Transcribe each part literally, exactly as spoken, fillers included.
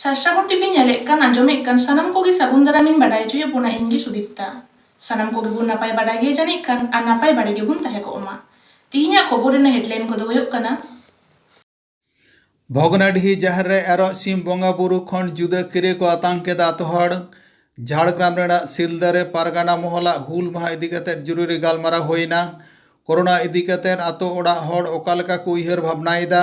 ᱥᱟᱨᱥᱟᱜᱩᱱ TV ᱧᱮᱞᱮᱫ ᱠᱟᱱ, ᱟᱸᱡᱚᱢᱮᱫ ᱠᱟᱱ ᱥᱟᱱᱟᱢ ᱠᱚᱜᱮ ᱥᱟᱹᱜᱩᱱ ᱫᱟᱨᱟᱢᱤᱧ ᱵᱟᱰᱟᱭ ᱦᱚᱪᱚᱭᱮᱫ ᱵᱚᱱᱟ, ᱤᱧ ᱜᱮ ᱥᱩᱫᱤᱯᱛᱟ᱾ ᱥᱟᱱᱟᱢ ᱠᱚᱜᱮ ᱵᱚᱱ ᱱᱟᱯᱟᱭ ᱵᱟᱰᱟᱭ ᱜᱮᱭᱟ ᱡᱟᱹᱱᱤᱡ ᱠᱷᱟᱱ, ᱟᱨ ᱱᱟᱯᱟᱭ ᱵᱟᱰᱟᱭ ᱜᱮᱵᱚᱱ ᱛᱟᱦᱮᱸ ᱠᱚᱜ ᱢᱟ᱾ ᱛᱤᱦᱤᱧᱟᱜ ᱠᱷᱚᱵᱚᱨ ᱨᱮᱱᱟᱜ headline ᱠᱚᱫᱚ ᱦᱩᱭᱩᱜ ᱠᱟᱱᱟ, ᱵᱷᱚᱜᱽᱱᱟᱰᱤᱦᱤ ᱡᱟᱦᱮᱨ ᱨᱮ ᱮᱨᱚᱜ ᱥᱤᱢ ᱵᱚᱸᱜᱟ ᱵᱩᱨᱩ ᱠᱷᱚᱱ ᱡᱩᱫᱟᱹ ᱠᱤᱨᱟᱹ ᱠᱚ ᱟᱛᱟᱝ ᱠᱮᱫᱟ ᱟᱛᱳ ᱦᱚᱲ᱾ ᱡᱷᱟᱲᱜᱨᱟᱢ ᱨᱮᱱᱟᱜ ᱥᱤᱞᱫᱟᱹ ᱨᱮ ᱯᱟᱨᱜᱟᱱᱟ ᱢᱚᱦᱚᱞᱟᱜ ᱦᱩᱞ ᱢᱟᱦᱟ ᱤᱫᱤ ᱠᱟᱛᱮ ᱡᱚᱨᱩᱨᱤ ᱜᱟᱞᱢᱟᱨᱟᱣ ᱦᱩᱭᱮᱱᱟ᱾ ᱠᱳᱨᱳᱱᱟ ᱤᱫᱤ ᱠᱟᱛᱮ ᱟᱛᱳ ᱚᱲᱟᱜ ᱦᱚᱲ ᱚᱠᱟ ᱞᱮᱠᱟ ᱠᱚ ᱩᱭᱦᱟᱹᱨ ᱵᱷᱟᱵᱽᱱᱟᱭᱮᱫᱟ?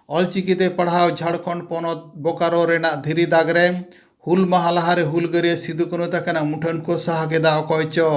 ᱚᱞᱪᱤᱠᱤ ᱛᱮ ᱯᱟᱲᱦᱟᱣ ᱡᱷᱟᱲᱠᱷᱚᱸᱰ ᱯᱚᱱᱚᱛ ᱵᱳᱠᱟᱨᱳ ᱨᱮᱱᱟᱜ ᱫᱷᱤᱨᱤ ᱫᱟᱜᱽ ᱨᱮ ᱦᱩᱞ ᱢᱟᱦᱟ ᱞᱟᱦᱟᱨᱮ ᱦᱩᱞᱜᱟᱹᱨᱤᱭᱟᱹ ᱥᱤᱫᱩ ᱠᱟᱹᱱᱦᱩ ᱛᱟᱹᱠᱤᱱᱟᱜ ᱢᱩᱴᱷᱟᱹᱱ ᱠᱚ ᱥᱟᱦᱟ ᱠᱮᱫᱟ ᱚᱠᱚᱭ ᱪᱚ᱾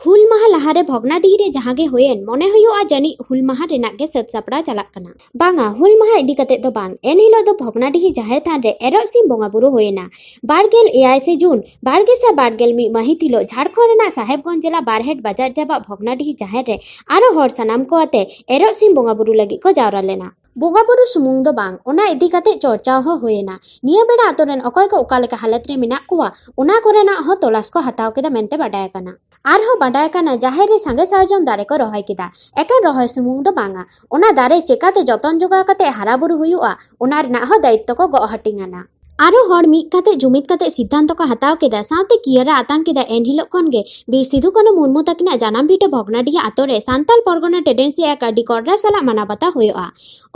ᱦᱩᱞ ᱢᱟᱦᱟ ᱞᱟᱦᱟᱨᱮ ᱵᱷᱚᱜᱽᱱᱟᱰᱤᱦᱤ ᱨᱮ ᱡᱟᱦᱟᱸ ᱜᱮ ᱦᱩᱭᱮᱱ, ᱢᱚᱱᱮ ᱦᱩᱭᱩᱜᱼᱟ ᱡᱟᱹᱱᱤᱡ ᱦᱩᱞ ᱢᱟᱦᱟ ᱨᱮᱱᱟᱜ ᱜᱮ ᱥᱟᱹᱛ ᱥᱟᱯᱲᱟᱣ ᱪᱟᱞᱟᱜ ᱠᱟᱱᱟ᱾ ᱵᱟᱝᱟ, ᱦᱩᱞ ᱢᱟᱦᱟ ᱤᱫᱤ ᱠᱟᱛᱮ ᱫᱚ ᱵᱟᱝ᱾ ᱮᱱ ᱦᱤᱞᱳᱜ ᱫᱚ ᱵᱷᱚᱜᱽᱱᱟᱰᱤᱦᱤ ᱡᱟᱦᱮᱨ ᱛᱷᱟᱱ ᱨᱮ ᱮᱨᱚᱜ ᱥᱤᱢ ᱵᱚᱸᱜᱟ ᱵᱩᱨᱩ ᱦᱩᱭᱮᱱᱟ᱾ ᱵᱟᱨᱜᱮᱞ ᱮᱭᱟᱭ ᱥᱮ ᱡᱩᱱ, ᱵᱟᱨᱜᱮᱥᱟᱭ ᱵᱟᱨᱜᱮᱞ ᱢᱤᱫ ᱢᱟᱹᱦᱤᱛ ᱦᱤᱞᱳᱜ ᱡᱷᱟᱲᱠᱷᱚᱸᱰ ᱨᱮᱱᱟᱜ ᱥᱟᱦᱮᱵᱽᱜᱚᱸᱡᱽ ᱡᱮᱞᱟ ᱵᱟᱨᱦᱮᱴ ᱵᱟᱡᱟᱨ ᱡᱟᱯᱟᱜ ᱵᱷᱚᱜᱽᱱᱟᱰᱤᱦᱤ ᱡᱟᱦᱮᱨ ᱨᱮ ᱟᱨᱚ ᱦᱚᱲ ᱥᱟᱱᱟᱢ ᱠᱚ ᱟᱛᱮ ᱮᱨᱚᱜ ᱥᱤᱢ ᱵᱚᱸᱜᱟ ᱵᱩᱨᱩ ᱞᱟᱹᱜᱤᱫ ᱠᱚ ᱡᱟᱣᱨᱟ ᱞᱮᱱᱟ᱾ ᱵᱚᱸᱜᱟ ᱵᱩᱨᱩ ᱥᱩᱢᱩᱝ ᱫᱚ ᱵᱟᱝ, ᱚᱱᱟ ᱤᱫᱤ ᱠᱟᱛᱮ ᱪᱚᱨᱪᱟ ᱦᱚᱸ ᱦᱩᱭᱮᱱᱟ᱾ ᱱᱤᱭᱟᱹ ᱵᱮᱲᱟ ᱟᱛᱳ ᱨᱮᱱ ᱚᱠᱚᱭ ᱠᱚ ᱚᱠᱟ ᱞᱮᱠᱟ ᱦᱟᱞᱚᱛ ᱨᱮ ᱢᱮᱱᱟᱜ ᱠᱚᱣᱟ, ᱚᱱᱟ ᱠᱚᱨᱮᱱᱟᱜ ᱦᱚᱸ ᱛᱚᱞᱟᱥ ᱠᱚ ᱦᱟᱛᱟᱣ ᱠᱮᱫᱟ ᱢᱮᱱᱛᱮ ᱵᱟᱰᱟᱭ ᱟᱠᱟᱱᱟ᱾ ᱟᱨᱦᱚᱸ ᱵᱟᱰᱟᱭ ᱟᱠᱟᱱᱟ, ᱡᱟᱦᱮᱨ ᱨᱮ ᱥᱟᱸᱜᱮ ᱥᱟᱨᱡᱚᱢ ᱫᱟᱨᱮ ᱠᱚ ᱨᱚᱦᱚᱭ ᱠᱮᱫᱟ᱾ ᱮᱠᱮᱱ ᱨᱚᱦᱚᱭ ᱥᱩᱢᱩᱝ ᱫᱚ ᱵᱟᱝᱟ, ᱚᱱᱟ ᱫᱟᱨᱮ ᱪᱮᱠᱟᱛᱮ ᱡᱚᱛᱚᱱ ᱡᱚᱜᱟᱣ ᱠᱟᱛᱮ ᱦᱟᱨᱟ ᱵᱩᱨᱩ ᱦᱩᱭᱩᱜᱼᱟ, ᱚᱱᱟ ᱨᱮᱱᱟᱜ ᱦᱚᱸ ᱫᱟᱭᱤᱛᱛᱚ ᱠᱚ ᱜᱚᱜ ᱦᱟᱹᱴᱤᱧ ᱟᱱᱟ᱾ ᱟᱨᱚ ᱦᱚᱲ ᱢᱤᱫ ᱠᱟᱛᱮ ᱡᱩᱢᱤᱫ ᱠᱟᱛᱮ ᱥᱤᱫᱽᱫᱷᱟᱱᱛᱚ ᱠᱚ ᱦᱟᱛᱟᱣ ᱠᱮᱫᱟ, ᱥᱟᱶᱛᱮ ᱠᱤᱭᱟᱹᱨᱟ ᱟᱛᱟᱝ ᱠᱮᱫᱟ᱾ ᱮᱱᱦᱤᱞᱳᱜ ᱠᱷᱚᱱ ᱜᱮ ᱵᱤᱨ ᱥᱤᱫᱩ ᱠᱟᱹᱱᱦᱩ ᱢᱩᱨᱢᱩ ᱛᱟᱹᱠᱤᱱᱟᱜ ᱡᱟᱱᱟᱢ ᱵᱷᱤᱴᱟᱹ ᱵᱷᱚᱜᱽᱱᱟᱰᱤᱦᱟ ᱟᱛᱳ ᱨᱮ ᱥᱟᱱᱛᱟᱲ ᱯᱚᱨᱜᱚᱱᱟ ᱴᱮᱰᱮᱱᱥᱤ ᱟᱠ ᱟᱹᱰᱤ ᱠᱚᱰᱨᱟ ᱥᱟᱞᱟᱜ ᱢᱟᱱᱟᱣ ᱵᱟᱛᱟᱣ ᱦᱩᱭᱩᱜᱼᱟ᱾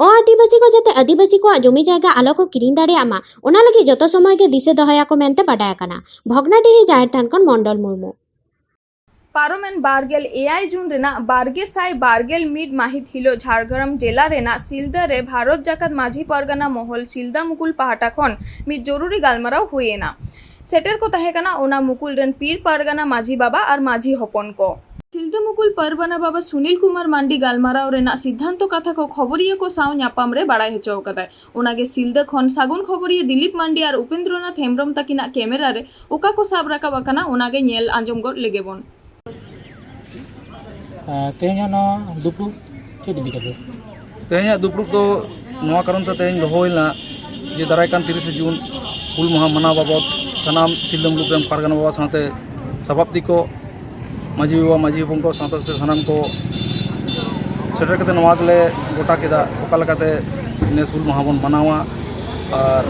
ᱚ ᱟᱹᱫᱤᱵᱟᱹᱥᱤ ᱠᱚ ᱡᱟᱛᱮ ᱟᱹᱫᱤᱵᱟᱹᱥᱤ ᱠᱚᱣᱟᱜ ᱡᱩᱢᱤ ᱡᱟᱭᱜᱟ ᱟᱞᱚ ᱠᱚ ᱠᱤᱨᱤᱧ ᱫᱟᱲᱮᱭᱟᱜ ᱢᱟ, ᱚᱱᱟ ᱞᱟᱹᱜᱤᱫ ᱡᱚᱛᱚ ᱥᱚᱢᱚᱭ ᱜᱮ ᱫᱤᱥᱟᱹ ᱫᱚᱦᱚᱭᱟᱠᱚ ᱢᱮᱱᱛᱮ ᱵᱟᱰᱟᱭ ᱟᱠᱟᱱᱟ᱾ ᱵᱷᱚᱜᱽᱱᱟᱰᱤᱦᱤ ᱡᱟᱦᱮᱨ ᱛᱷᱟᱱ ᱠᱷᱚᱱ ᱢᱚᱱᱰᱚᱞ ᱢᱩᱨᱢᱩ᱾ ᱯᱟᱨᱚᱢᱮᱱ ᱵᱟᱨᱜᱮᱞ ᱮᱭᱟᱭ ᱡᱩᱱ ᱨᱮᱱᱟᱜ ᱵᱟᱨᱜᱮᱥᱟᱭ ᱵᱟᱨᱜᱮᱞ ᱢᱤᱫ ᱢᱟᱹᱦᱤᱛ ᱦᱤᱞᱳᱜ ᱡᱷᱟᱲᱜᱨᱟᱢ ᱡᱮᱞᱟ ᱨᱮᱱᱟᱜ ᱥᱤᱞᱫᱟᱹ ᱨᱮ ᱵᱷᱟᱨᱚᱛ ᱡᱟᱠᱟᱛ ᱢᱟᱹᱡᱷᱤ ᱯᱟᱨᱜᱟᱱᱟ ᱢᱚᱦᱚᱞ ᱥᱤᱞᱫᱟᱹ ᱢᱩᱠᱩᱞ ᱯᱟᱦᱴᱟ ᱠᱷᱚᱱ ᱢᱤᱫ ᱡᱚᱨᱩᱨᱤ ᱜᱟᱞᱢᱟᱨᱟᱣ ᱦᱩᱭ ᱮᱱᱟ᱾ ᱥᱮᱴᱮᱨ ᱠᱚ ᱛᱟᱦᱮᱸ ᱠᱟᱱᱟ ᱚᱱᱟ ᱢᱩᱠᱩᱞ ᱨᱮᱱ ᱯᱤᱨ ᱯᱟᱨᱜᱟᱱᱟ ᱢᱟᱹᱡᱷᱤ ᱵᱟᱵᱟ ᱟᱨ ᱢᱟᱹᱡᱷᱤ ᱦᱚᱯᱚᱱ ᱠᱚ᱾ ᱥᱤᱞᱫᱟᱹ ᱢᱩᱠᱩᱞ ᱯᱟᱨᱵᱟᱱᱟ ᱵᱟᱵᱟ ᱥᱩᱱᱤᱞ ᱠᱩᱢᱟᱨ ᱢᱟᱱᱰᱤ ᱜᱟᱞᱢᱟᱨᱟᱣ ᱨᱮᱱᱟᱜ ᱥᱤᱫᱽᱫᱷᱟᱱᱛᱚ ᱠᱟᱛᱷᱟ ᱠᱚ ᱠᱷᱚᱵᱚᱨᱤᱭᱟᱹ ᱠᱚ ᱥᱟᱶ ᱧᱟᱯᱟᱢ ᱨᱮ ᱵᱟᱲᱟᱭ ᱦᱚᱪᱚ ᱟᱠᱟᱫᱟᱭ᱾ ᱚᱱᱟᱜᱮ ᱥᱤᱞᱫᱟᱹ ᱠᱷᱚᱱ ᱥᱟᱹᱜᱩᱱ ᱠᱷᱚᱵᱚᱨᱤᱭᱟᱹ ᱫᱤᱞᱤᱯ ᱢᱟᱱᱰᱤ ᱟᱨ ᱩᱯᱮᱱᱫᱨᱚᱱᱟᱛᱷ ᱦᱮᱢᱵᱨᱚᱢ ᱛᱟᱹᱠᱤᱱᱟᱜ ᱠᱮᱢᱮᱨᱟ ᱨᱮ ᱚᱠᱟ ᱠᱚ ᱥᱟᱵ ᱨᱟᱠᱟᱵ ᱟᱠᱟᱱᱟ, ᱚᱱᱟᱜᱮ ᱧᱮᱞ ᱟᱸᱡᱚᱢ ᱜᱚᱫ ᱞᱮᱜᱮ ᱵᱚᱱ᱾ ᱟᱨ ᱛᱮᱦᱮᱧᱟᱜ ᱱᱚᱣᱟ ᱫᱩᱯᱲᱩᱵ ᱪᱮᱫ ᱤᱫᱤ ᱠᱟᱛᱮ? ᱛᱮᱦᱮᱧᱟᱜ ᱫᱩᱯᱲᱩᱵ ᱫᱚ ᱱᱚᱣᱟ ᱠᱟᱨᱚᱱ ᱛᱮ ᱛᱮᱦᱮᱧ ᱫᱚᱦᱚ ᱦᱩᱭ ᱞᱮᱱᱟ ᱡᱮ ᱫᱟᱨᱟᱭ ᱠᱟᱱ ᱛᱤᱨᱤᱥᱮ ᱡᱩᱱ ᱦᱩᱞ ᱢᱟᱦᱟ ᱢᱟᱱᱟᱣ ᱵᱟᱵᱚᱫ ᱥᱟᱱᱟᱢ ᱥᱤᱞᱫᱟᱹ ᱢᱩᱞᱩᱠ ᱨᱮᱱ ᱯᱟᱨᱜᱟᱱᱟ ᱵᱟᱵᱟ ᱥᱟᱶᱛᱮ ᱥᱚᱵᱷᱟᱯᱚᱛᱤ ᱠᱚ, ᱢᱟᱹᱡᱷᱤ ᱵᱟᱵᱟ, ᱢᱟᱹᱡᱷᱤ ᱦᱚᱯᱚᱱ ᱠᱚ, ᱥᱟᱶᱛᱟ ᱥᱩᱥᱟᱹᱨ ᱥᱟᱱᱟᱢ ᱠᱚ ᱥᱮᱴᱮᱨ ᱠᱟᱛᱮ ᱱᱚᱣᱟ ᱜᱮᱞᱮ ᱜᱚᱴᱟ ᱠᱮᱫᱟ, ᱚᱠᱟ ᱞᱮᱠᱟᱛᱮ ᱱᱮᱥ ᱦᱩᱞ ᱢᱟᱦᱟ ᱵᱚᱱ ᱢᱟᱱᱟᱣᱟ᱾ ᱟᱨ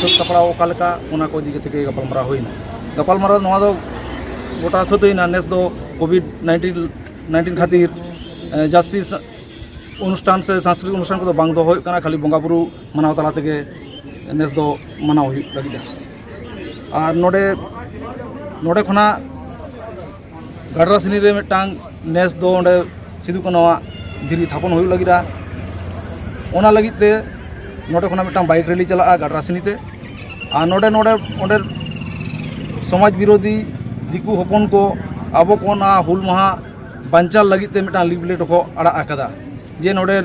ᱥᱟᱹᱛ ᱥᱟᱯᱲᱟᱣ ᱚᱠᱟ ᱞᱮᱠᱟ, ᱚᱱᱟ ᱠᱚ ᱤᱫᱤ ᱠᱟᱛᱮ ᱜᱮ ᱜᱟᱯᱟᱞᱢᱟᱨᱟᱣ ᱦᱩᱭᱱᱟ᱾ ᱜᱟᱯᱟᱞᱢᱟᱨᱟᱣ ᱱᱚᱣᱟ ᱫᱚ ᱜᱚᱴᱟ ᱥᱟᱹᱛ ᱦᱩᱭᱱᱟ, ᱱᱮᱥ ᱫᱚ ᱠᱳᱵᱷᱤᱰ ᱱᱟᱭᱤᱱᱴᱤᱱ ᱱᱟᱭᱤᱱᱴᱤᱱ ᱠᱷᱟᱹᱛᱤᱨ, ᱮ, ᱡᱟᱹᱥᱛᱤ ᱥᱟ-, ᱚᱱᱩᱥᱴᱷᱟᱱ ᱥᱮ ᱥᱟᱝᱥᱠᱨᱤᱛᱤᱠ ᱚᱱᱩᱥᱴᱷᱟᱱ ᱠᱚᱫᱚ ᱵᱟᱝ ᱫᱚᱦᱚ ᱦᱩᱭᱩᱜ ᱠᱟᱱᱟ, ᱠᱷᱟᱹᱞᱤ ᱵᱚᱸᱜᱟ ᱵᱩᱨᱩ ᱢᱟᱱᱟᱣ ᱛᱟᱞᱟ ᱛᱮᱜᱮ ᱱᱮᱥ ᱫᱚ ᱢᱟᱱᱟᱣ ᱦᱩᱭᱩᱜ ᱞᱟᱹᱜᱤᱫ᱾ ᱟᱨ ᱱᱚᱰᱮ, ᱱᱚᱰᱮ ᱠᱷᱚᱱᱟᱜ ᱜᱟᱰᱨᱟᱥᱤᱱᱤ ᱨᱮ ᱢᱤᱫᱴᱟᱝ ᱱᱮᱥ ᱫᱚ ᱚᱸᱰᱮ ᱥᱤᱫᱩ ᱠᱟᱹᱱᱩᱣᱟᱜ ᱫᱷᱤᱨᱤ ᱛᱷᱟᱯᱚᱱ ᱦᱩᱭᱩᱜ ᱞᱟᱹᱜᱤᱫᱼᱟ᱾ ᱚᱱᱟ ᱞᱟᱹᱜᱤᱫ ᱛᱮ ᱱᱚᱰᱮ ᱠᱷᱚᱱᱟᱜ ᱢᱤᱫᱴᱟᱝ ᱵᱟᱭᱤᱠ ᱨᱮᱞᱤ ᱪᱟᱞᱟᱜᱼᱟ ᱜᱟᱰᱨᱟᱥᱤᱱᱤ ᱛᱮ᱾ ᱟᱨ ᱱᱚᱰᱮ, ᱱᱚᱰᱮ, ᱚᱸᱰᱮ ᱥᱚᱢᱟᱡᱽ ᱵᱤᱨᱳᱫᱷᱤ ᱫᱤᱠᱩ ᱦᱚᱯᱚᱱ ᱠᱚ ᱟᱵᱚ ᱠᱚ ᱚᱱᱟ ᱦᱩᱞ ᱢᱟᱦᱟ ᱵᱟᱧᱪᱟᱣ ᱞᱟᱹᱜᱤᱫ ᱛᱮ ᱢᱤᱫᱴᱟᱝ ᱞᱤᱯᱷᱞᱮᱴ ᱠᱚ ᱟᱲᱟᱜ ᱟᱠᱟᱫᱟ, ᱡᱮ ᱱᱚᱰᱮ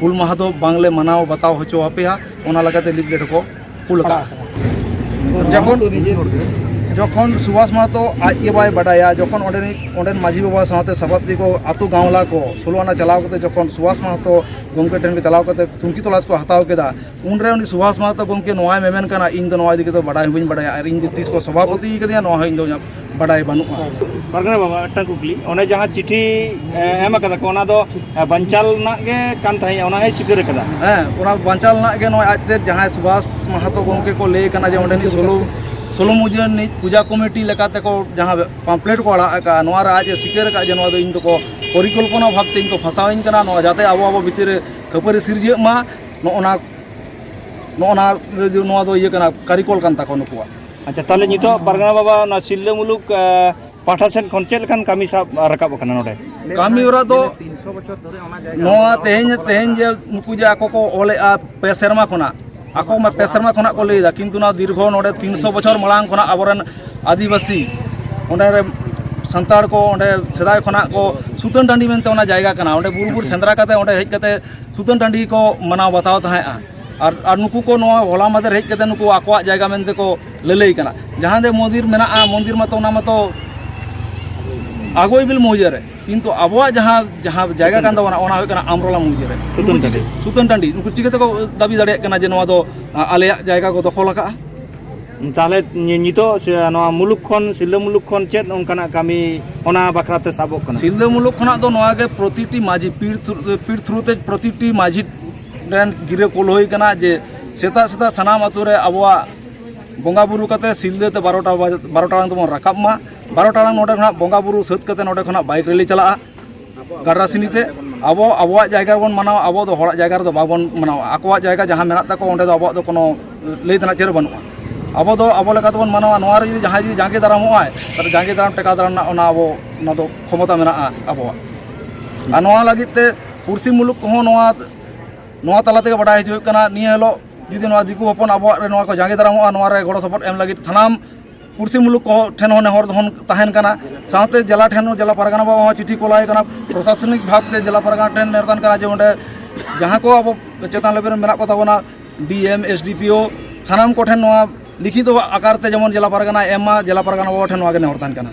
ᱦᱩᱞ ᱢᱟᱦᱟ ᱫᱚ ᱵᱟᱝᱞᱮ ᱢᱟᱱᱟᱣ ᱵᱟᱛᱟᱣ ᱦᱚᱪᱚ ᱟᱯᱮᱭᱟ, ᱚᱱᱟ ᱞᱮᱠᱟᱛᱮ ᱞᱤᱯᱷᱞᱮᱴ ᱠᱚ ᱠᱩᱞ ᱟᱠᱟᱫᱟ᱾ ᱡᱚᱠᱷᱚᱱ, ᱡᱚᱠᱷᱚᱱ ᱥᱩᱵᱷᱟᱥ ᱢᱟᱦᱟᱛᱚ ᱟᱡ ᱜᱮ ᱵᱟᱭ ᱵᱟᱰᱟᱭᱟ, ᱡᱚᱠᱷᱚᱱ ᱚᱸᱰᱮᱱᱤᱡ, ᱚᱸᱰᱮᱱ ᱢᱟᱹᱡᱷᱤ ᱵᱟᱵᱟ ᱥᱟᱶᱛᱮ ᱥᱟᱯᱟᱵ ᱛᱮᱠᱚ ᱟᱛᱳ ᱜᱟᱶᱞᱟ ᱠᱚ ᱥᱳᱞᱳ ᱟᱱᱟ ᱪᱟᱞᱟᱣ ᱠᱟᱛᱮ ᱡᱚᱠᱷᱚᱱ ᱥᱩᱵᱷᱟᱥ ᱢᱟᱦᱟᱛᱚ ᱜᱚᱢᱠᱮ ᱴᱷᱮᱱ ᱜᱮ ᱪᱟᱞᱟᱣ ᱠᱟᱛᱮ ᱛᱩᱝᱠᱷᱤ ᱛᱚᱞᱟᱥ ᱠᱚ ᱦᱟᱛᱟᱣ ᱠᱮᱫᱟ, ᱩᱱᱨᱮ ᱩᱱᱤ ᱥᱩᱵᱷᱟᱥ ᱢᱟᱦᱟᱛᱚ ᱜᱚᱢᱠᱮ ᱱᱚᱣᱟᱭ ᱢᱮᱢᱮᱱ ᱠᱟᱱᱟ, "ᱤᱧ ᱫᱚ ᱱᱚᱣᱟ ᱤᱫᱤ ᱠᱟᱛᱮ ᱵᱟᱰᱟᱭ ᱦᱚᱸ ᱵᱟᱹᱧ ᱵᱟᱰᱟᱭᱟ, ᱟᱨ ᱤᱧ ᱡᱮ ᱛᱤᱥ ᱠᱚ ᱥᱚᱵᱷᱟᱯᱚᱛᱤ ᱠᱟᱫᱤᱧᱟ ᱱᱚᱣᱟ ᱦᱚᱸ ᱤᱧ ᱫᱚ ᱤᱧᱟᱹᱜ ᱵᱟᱰᱟᱭ ᱵᱟᱹᱱᱩᱜᱼᱟ᱾" ᱯᱟᱨᱜᱟᱱᱟ ᱵᱟᱵᱟ, ᱢᱤᱫᱴᱟᱝ ᱠᱩᱠᱞᱤ, ᱚᱱᱮ ᱡᱟᱦᱟᱸ ᱪᱤᱴᱷᱤ, ᱮ, ᱮᱢ ᱟᱠᱟᱫᱟ ᱠᱚ, ᱚᱱᱟ ᱫᱚ, ᱮ, ᱵᱟᱧᱪᱟᱞ ᱨᱮᱱᱟᱜ ᱜᱮ ᱠᱟᱱ ᱛᱟᱦᱮᱸᱫ, ᱚᱱᱟ ᱦᱚᱸᱭ ᱥᱤᱠᱟᱹᱨ ᱟᱠᱟᱫᱟ? ᱦᱮᱸ, ᱚᱱᱟ ᱵᱟᱧᱪᱟᱞ ᱨᱮᱱᱟᱜ ᱜᱮ ᱱᱚᱜᱼᱚᱭ ᱟᱡᱛᱮ ᱡᱟᱦᱟᱸᱭ ᱥᱩᱵᱷᱟᱥ ᱢᱟᱦᱟᱛᱚ ᱜᱚᱢᱠᱮ ᱠᱚ ᱞᱟᱹᱭ ᱠᱟᱱᱟ ᱡᱮ ᱚᱸᱰᱮᱱᱤᱡ ᱥᱳᱞᱳ, ᱥᱳᱞᱳ ᱢᱩᱡᱟᱹ ᱨᱤᱱᱤᱡ ᱯᱩᱡᱟ ᱠᱚᱢᱤᱴᱤ ᱞᱮᱠᱟᱛᱮ ᱠᱚ ᱡᱟᱦᱟᱸ ᱯᱟᱢᱯᱞᱮᱴ ᱠᱚ ᱟᱲᱟᱜ ᱟᱠᱟᱫᱼᱟ, ᱱᱚᱣᱟ ᱨᱮ ᱟᱡ ᱮ ᱥᱤᱠᱟᱹᱨ ᱟᱠᱟᱫᱼᱟ ᱡᱮ ᱱᱚᱣᱟ ᱫᱚ ᱤᱧ ᱫᱚᱠᱚ ᱯᱚᱨᱤᱠᱚᱞᱯᱚᱱᱟ ᱵᱷᱟᱵᱽᱛᱮ ᱤᱧ ᱠᱚ ᱯᱷᱟᱸᱥᱟᱣᱤᱧ ᱠᱟᱱᱟ, ᱱᱚᱣᱟ ᱡᱟᱛᱮ ᱟᱵᱚ ᱟᱵᱚ ᱵᱷᱤᱛᱤᱨ ᱨᱮ ᱠᱷᱟᱹᱯᱟᱹᱨᱤ ᱥᱤᱨᱡᱟᱹᱜ ᱢᱟ, ᱱᱚᱜᱼᱚ ᱱᱟ, ᱱᱚᱜᱼᱚ ᱱᱟ, ᱱᱚᱣᱟ ᱫᱚ ᱤᱭᱟᱹ ᱠᱟᱱᱟ, ᱠᱟᱹᱨᱤᱠᱚᱞ ᱠᱟᱱ ᱛᱟᱠᱚ ᱱᱩᱠᱩᱣᱟᱜ᱾ ᱟᱪᱪᱷᱟ, ᱛᱟᱦᱚᱞᱮ ᱱᱤᱛᱚᱜ ᱯᱟᱨᱜᱟᱱᱟ ᱵᱟᱵᱟ ᱚᱱᱟ ᱥᱤᱞᱫᱟᱹ ᱢᱩᱞᱩᱠ, ᱟ, ᱯᱟᱦᱴᱟ ᱥᱮᱫ ᱠᱷᱚᱱ ᱪᱮᱫ ᱞᱮᱠᱟᱱ ᱠᱟᱹᱢᱤ ᱥᱟᱵ ᱨᱟᱠᱟᱵ ᱟᱠᱟᱱᱟ ᱱᱚᱰᱮ? ᱠᱟᱹᱢᱤ ᱦᱚᱨᱟ ᱫᱚ ᱱᱚᱣᱟ ᱛᱮᱦᱮᱧ, ᱛᱮᱦᱮᱧ ᱡᱮ ᱱᱩᱠᱩ ᱡᱮ ᱟᱠᱚ ᱠᱚ ᱚᱞᱮᱜᱼᱟ ᱯᱮ ᱥᱮᱨᱢᱟ ᱠᱷᱚᱱᱟᱜ, ᱟᱠᱚ ᱢᱟ ᱯᱮ ᱥᱮᱨᱢᱟ ᱠᱷᱚᱱᱟᱜ ᱠᱚ ᱞᱟᱹᱭᱫᱟ, ᱠᱤᱱᱛᱩ ᱱᱚᱣᱟ ᱫᱤᱨᱜᱷᱚ ᱱᱚᱰᱮ ᱛᱤᱱᱥᱚ ᱵᱚᱪᱷᱚᱨ ᱢᱟᱲᱟᱝ ᱠᱷᱚᱱᱟᱜ ᱟᱵᱚᱨᱮᱱ ᱟᱹᱫᱤᱵᱟᱹᱥᱤ ᱚᱸᱰᱮ ᱨᱮ ᱥᱟᱱᱛᱟᱲ ᱠᱚ ᱚᱸᱰᱮ ᱥᱮᱫᱟᱭ ᱠᱷᱚᱱᱟᱜ ᱠᱚ ᱥᱩᱛᱟᱹᱱ ᱴᱟᱺᱰᱤ ᱢᱮᱱᱛᱮ ᱚᱱᱟ ᱡᱟᱭᱜᱟ ᱠᱟᱱᱟ, ᱚᱸᱰᱮ ᱵᱩᱨᱩ ᱵᱩᱨᱩ ᱥᱮᱸᱫᱽᱨᱟ ᱠᱟᱛᱮ ᱚᱸᱰᱮ ᱦᱮᱡ ᱠᱟᱛᱮ ᱥᱩᱛᱟᱹᱱ ᱴᱟᱺᱰᱤ ᱠᱚ ᱢᱟᱱᱟᱣ ᱵᱟᱛᱟᱣ ᱛᱟᱦᱮᱸᱫᱼᱟ᱾ ᱟᱨ, ᱟᱨ ᱱᱩᱠᱩ ᱠᱚ ᱱᱚᱣᱟ ᱦᱚᱞᱟ ᱢᱟᱫᱷᱮᱨ ᱦᱮᱡ ᱠᱟᱛᱮ ᱱᱩᱠᱩ ᱟᱠᱚᱣᱟᱜ ᱡᱟᱭᱜᱟ ᱢᱮᱱᱛᱮ ᱠᱚ ᱞᱟᱹᱞᱟᱹᱭ ᱠᱟᱱᱟ᱾ ᱡᱟᱦᱟᱸ ᱫᱚ ᱢᱚᱱᱫᱤᱨ ᱢᱮᱱᱟᱜᱼᱟ, ᱢᱚᱱᱫᱤᱨ ᱢᱟᱛᱚ ᱚᱱᱟ ᱢᱟᱛᱚ ᱟᱜᱚᱭᱵᱤᱞ ᱢᱚᱣᱡᱟ ᱨᱮ, ᱠᱤᱱᱛᱩ ᱟᱵᱚᱣᱟᱜ ᱡᱟᱦᱟᱸ, ᱡᱟᱦᱟᱸ ᱡᱟᱭᱜᱟ ᱠᱟᱱ ᱛᱟᱵᱚᱱᱟ, ᱚᱱᱟ ᱦᱩᱭᱩᱜ ᱠᱟᱱᱟ ᱟᱢᱨᱚᱞᱟ ᱢᱚᱣᱡᱟ ᱨᱮ᱾ ᱥᱩᱛᱟᱹᱱ ᱱᱩᱠᱩ ᱪᱤᱠᱟᱹ-, ᱴᱟᱺᱰᱤ᱾ ᱥᱩᱛᱟᱹᱱ ᱴᱟᱺᱰᱤ᱾ ᱱᱩᱠᱩ ᱪᱤᱠᱟᱹ ᱛᱮᱠᱚ ᱫᱟᱹᱵᱤ ᱫᱟᱲᱮᱭᱟᱜ ᱠᱟᱱᱟ ᱡᱮ ᱱᱚᱣᱟ ᱫᱚ, ᱟ, ᱟᱞᱮᱭᱟᱜ ᱡᱟᱭᱜᱟ ᱠᱚ ᱫᱚᱠᱷᱚᱞ ᱟᱠᱟᱫᱼᱟ? ᱛᱟᱦᱚᱞᱮ ᱱᱤ-, ᱱᱤᱛᱚᱜ ᱥᱮ ᱱᱚᱣᱟ ᱢᱩᱞᱩᱠ ᱠᱷᱚᱱ, ᱥᱤᱞᱫᱟᱹ ᱢᱩᱞᱩᱠ ᱠᱷᱚᱱ ᱪᱮᱫ ᱚᱱᱠᱟᱱᱟᱜ ᱠᱟᱹᱢᱤ ᱚᱱᱟ ᱵᱟᱠᱷᱨᱟ ᱛᱮ ᱥᱟᱵᱚᱜ ᱠᱟᱱᱟ? ᱥᱤᱞᱫᱟᱹ ᱢᱩᱞᱩᱠ ᱠᱷᱚᱱᱟᱜ ᱫᱚ ᱱᱚᱣᱟ ᱜᱮ ᱯᱨᱚᱛᱤᱴᱤ ᱢᱟᱹᱡᱷᱤ ᱯᱤᱲ ᱛᱷᱨᱩ-, ᱯᱤᱲ ᱛᱷᱨᱩ ᱛᱮ ᱯᱨᱚᱛᱤᱴᱤ ᱢᱟᱹᱡᱷᱤ ᱨᱮᱱ ᱜᱤᱨᱟᱹ ᱠᱚᱞ ᱦᱩᱭ ᱠᱟᱱᱟ ᱡᱮ ᱥᱮᱛᱟᱜ ᱥᱮᱛᱟᱜ ᱥᱟᱱᱟᱢ ᱟᱛᱳ ᱨᱮ ᱟᱵᱚᱣᱟᱜ ᱵᱚᱸᱜᱟ ᱵᱩᱨᱩ ᱠᱟᱛᱮ ᱥᱤᱞᱫᱟᱹ ᱛᱮ ᱵᱟᱨᱚᱴᱟ ᱵᱟᱡᱮ, ᱵᱟᱨᱚᱴᱟ ᱟᱲᱟᱝ ᱛᱮᱵᱚᱱ ᱨᱟᱠᱟᱵ ᱢᱟ᱾ ᱵᱟᱨᱚᱴᱟ ᱟᱲᱟᱝ ᱱᱚᱰᱮ ᱠᱷᱚᱱᱟᱜ ᱵᱚᱸᱜᱟ ᱵᱩᱨᱩ ᱥᱟᱹᱛ ᱠᱟᱛᱮ ᱱᱚᱰᱮ ᱠᱷᱚᱱᱟᱜ ᱵᱟᱭᱤᱠ ᱨᱮᱞᱤ ᱪᱟᱞᱟᱜᱼᱟ ᱜᱟᱰᱨᱟᱥᱤᱱᱤ ᱛᱮ᱾ ᱟᱵᱚ ᱟᱵᱚᱣᱟᱜ ᱡᱟᱭᱜᱟ ᱨᱮᱵᱚᱱ ᱢᱟᱱᱟᱣᱟ, ᱟᱵᱚ ᱫᱚ ᱦᱚᱲᱟᱜ ᱡᱟᱭᱜᱟ ᱨᱮᱫᱚ ᱵᱟᱵᱚᱱ ᱢᱟᱱᱟᱣᱟ᱾ ᱟᱠᱚᱣᱟᱜ ᱡᱟᱭᱜᱟ ᱡᱟᱦᱟᱸ ᱢᱮᱱᱟᱜ ᱛᱟᱠᱚᱣᱟ, ᱚᱸᱰᱮ ᱫᱚ ᱟᱵᱚᱣᱟᱜ ᱫᱚ ᱠᱳᱱᱳ ᱞᱟᱹᱭ ᱛᱮᱱᱟᱜ ᱪᱮᱫ ᱦᱚᱸ ᱵᱟᱹᱱᱩᱜᱼᱟ᱾ ᱟᱵᱚ ᱫᱚ ᱟᱵᱚ ᱞᱮᱠᱟ ᱛᱮᱵᱚᱱ ᱢᱟᱱᱟᱣᱟ᱾ ᱱᱚᱣᱟ ᱨᱮ ᱡᱩᱫᱤ ᱡᱟᱦᱟᱸᱭ ᱡᱩᱫᱤ ᱡᱟᱸᱜᱮ ᱫᱟᱨᱟᱢᱚᱜᱼᱟᱭ, ᱛᱟᱦᱚᱞᱮ ᱡᱟᱸᱜᱮ ᱫᱟᱨᱟᱢ, ᱴᱮᱠᱟᱣ ᱫᱟᱨᱟᱢ ᱨᱮᱱᱟᱜ ᱚᱱᱟ ᱟᱵᱚ, ᱚᱱᱟ ᱫᱚ ᱠᱷᱚᱢᱚᱛᱟ ᱢᱮᱱᱟᱜᱼᱟ ᱟᱵᱚᱣᱟᱜ᱾ ᱟᱨ ᱱᱚᱣᱟ ᱞᱟᱹᱜᱤᱫ ᱛᱮ ᱯᱩᱲᱥᱤ ᱢᱩᱞᱩᱠ ᱠᱚᱦᱚᱸ ᱱᱚᱣᱟ, ᱱᱚᱣᱟ ᱛᱟᱞᱟ ᱛᱮᱜᱮ ᱵᱟᱰᱟᱭ ᱦᱚᱪᱚ ᱦᱩᱭᱩᱜ ᱠᱟᱱᱟ, ᱱᱤᱭᱟᱹ ᱦᱤᱞᱳᱜ ᱡᱩᱫᱤ ᱱᱚᱣᱟ ᱫᱤᱠᱩ ᱦᱚᱯᱚᱱ ᱟᱵᱚᱣᱟᱜ ᱨᱮ ᱱᱚᱣᱟ ᱠᱚ ᱡᱟᱸᱜᱮ ᱫᱟᱨᱟᱢᱚᱜᱼᱟ, ᱱᱚᱣᱟ ᱨᱮ ᱜᱚᱲᱚ ᱥᱚᱯᱚᱦᱚᱫ ᱮᱢ ᱞᱟᱹᱜᱤᱫ ᱥᱟᱱᱟᱢ ᱯᱩᱲᱥᱤ ᱢᱩᱞᱩᱠ ᱠᱚ ᱴᱷᱮᱱ ᱦᱚᱸ ᱱᱮᱦᱚᱨ ᱫᱚᱦᱚ ᱛᱟᱦᱮᱱ ᱠᱟᱱᱟ᱾ ᱥᱟᱶᱛᱮ ᱡᱮᱞᱟ ᱴᱷᱮᱱ ᱦᱚᱸ, ᱡᱮᱞᱟ ᱯᱟᱨᱜᱟᱱᱟ ᱵᱟᱵᱟ ᱦᱚᱸ ᱪᱤᱴᱷᱤ ᱠᱚᱞ ᱟᱭ ᱠᱟᱱᱟ, ᱯᱨᱚᱥᱟᱥᱚᱱᱤᱠ ᱵᱷᱟᱵᱽ ᱛᱮ ᱡᱮᱞᱟ ᱯᱟᱨᱜᱟᱱᱟ ᱴᱷᱮᱱ ᱱᱮᱦᱚᱨ ᱛᱟᱦᱮᱱ ᱠᱟᱱᱟ ᱡᱮ ᱚᱸᱰᱮ ᱡᱟᱦᱟᱸ ᱠᱚ ᱟᱵᱚ ᱪᱮᱛᱟᱱ ᱞᱮᱵᱮᱞ ᱨᱮ ᱢᱮᱱᱟᱜ ᱠᱚ ᱛᱟᱵᱚᱱᱟ, ᱰᱤ ᱮᱢ, ᱮᱥ ᱰᱤ ᱯᱤ ᱳ, ᱥᱟᱱᱟᱢ ᱠᱚᱴᱷᱮᱱ ᱱᱚᱣᱟ ᱞᱤᱠᱷᱤᱛᱚ ᱟᱠᱟᱨ ᱛᱮ ᱡᱮᱢᱚᱱ ᱡᱮᱞᱟ ᱯᱟᱨᱜᱟᱱᱟᱭ ᱮᱢ ᱢᱟ, ᱡᱮᱞᱟ ᱯᱟᱨᱜᱟᱱᱟ ᱵᱟᱵᱟ ᱴᱷᱮᱱ ᱱᱚᱣᱟ ᱜᱮ ᱱᱮᱦᱚᱨ ᱛᱟᱦᱮᱱ ᱠᱟᱱᱟ᱾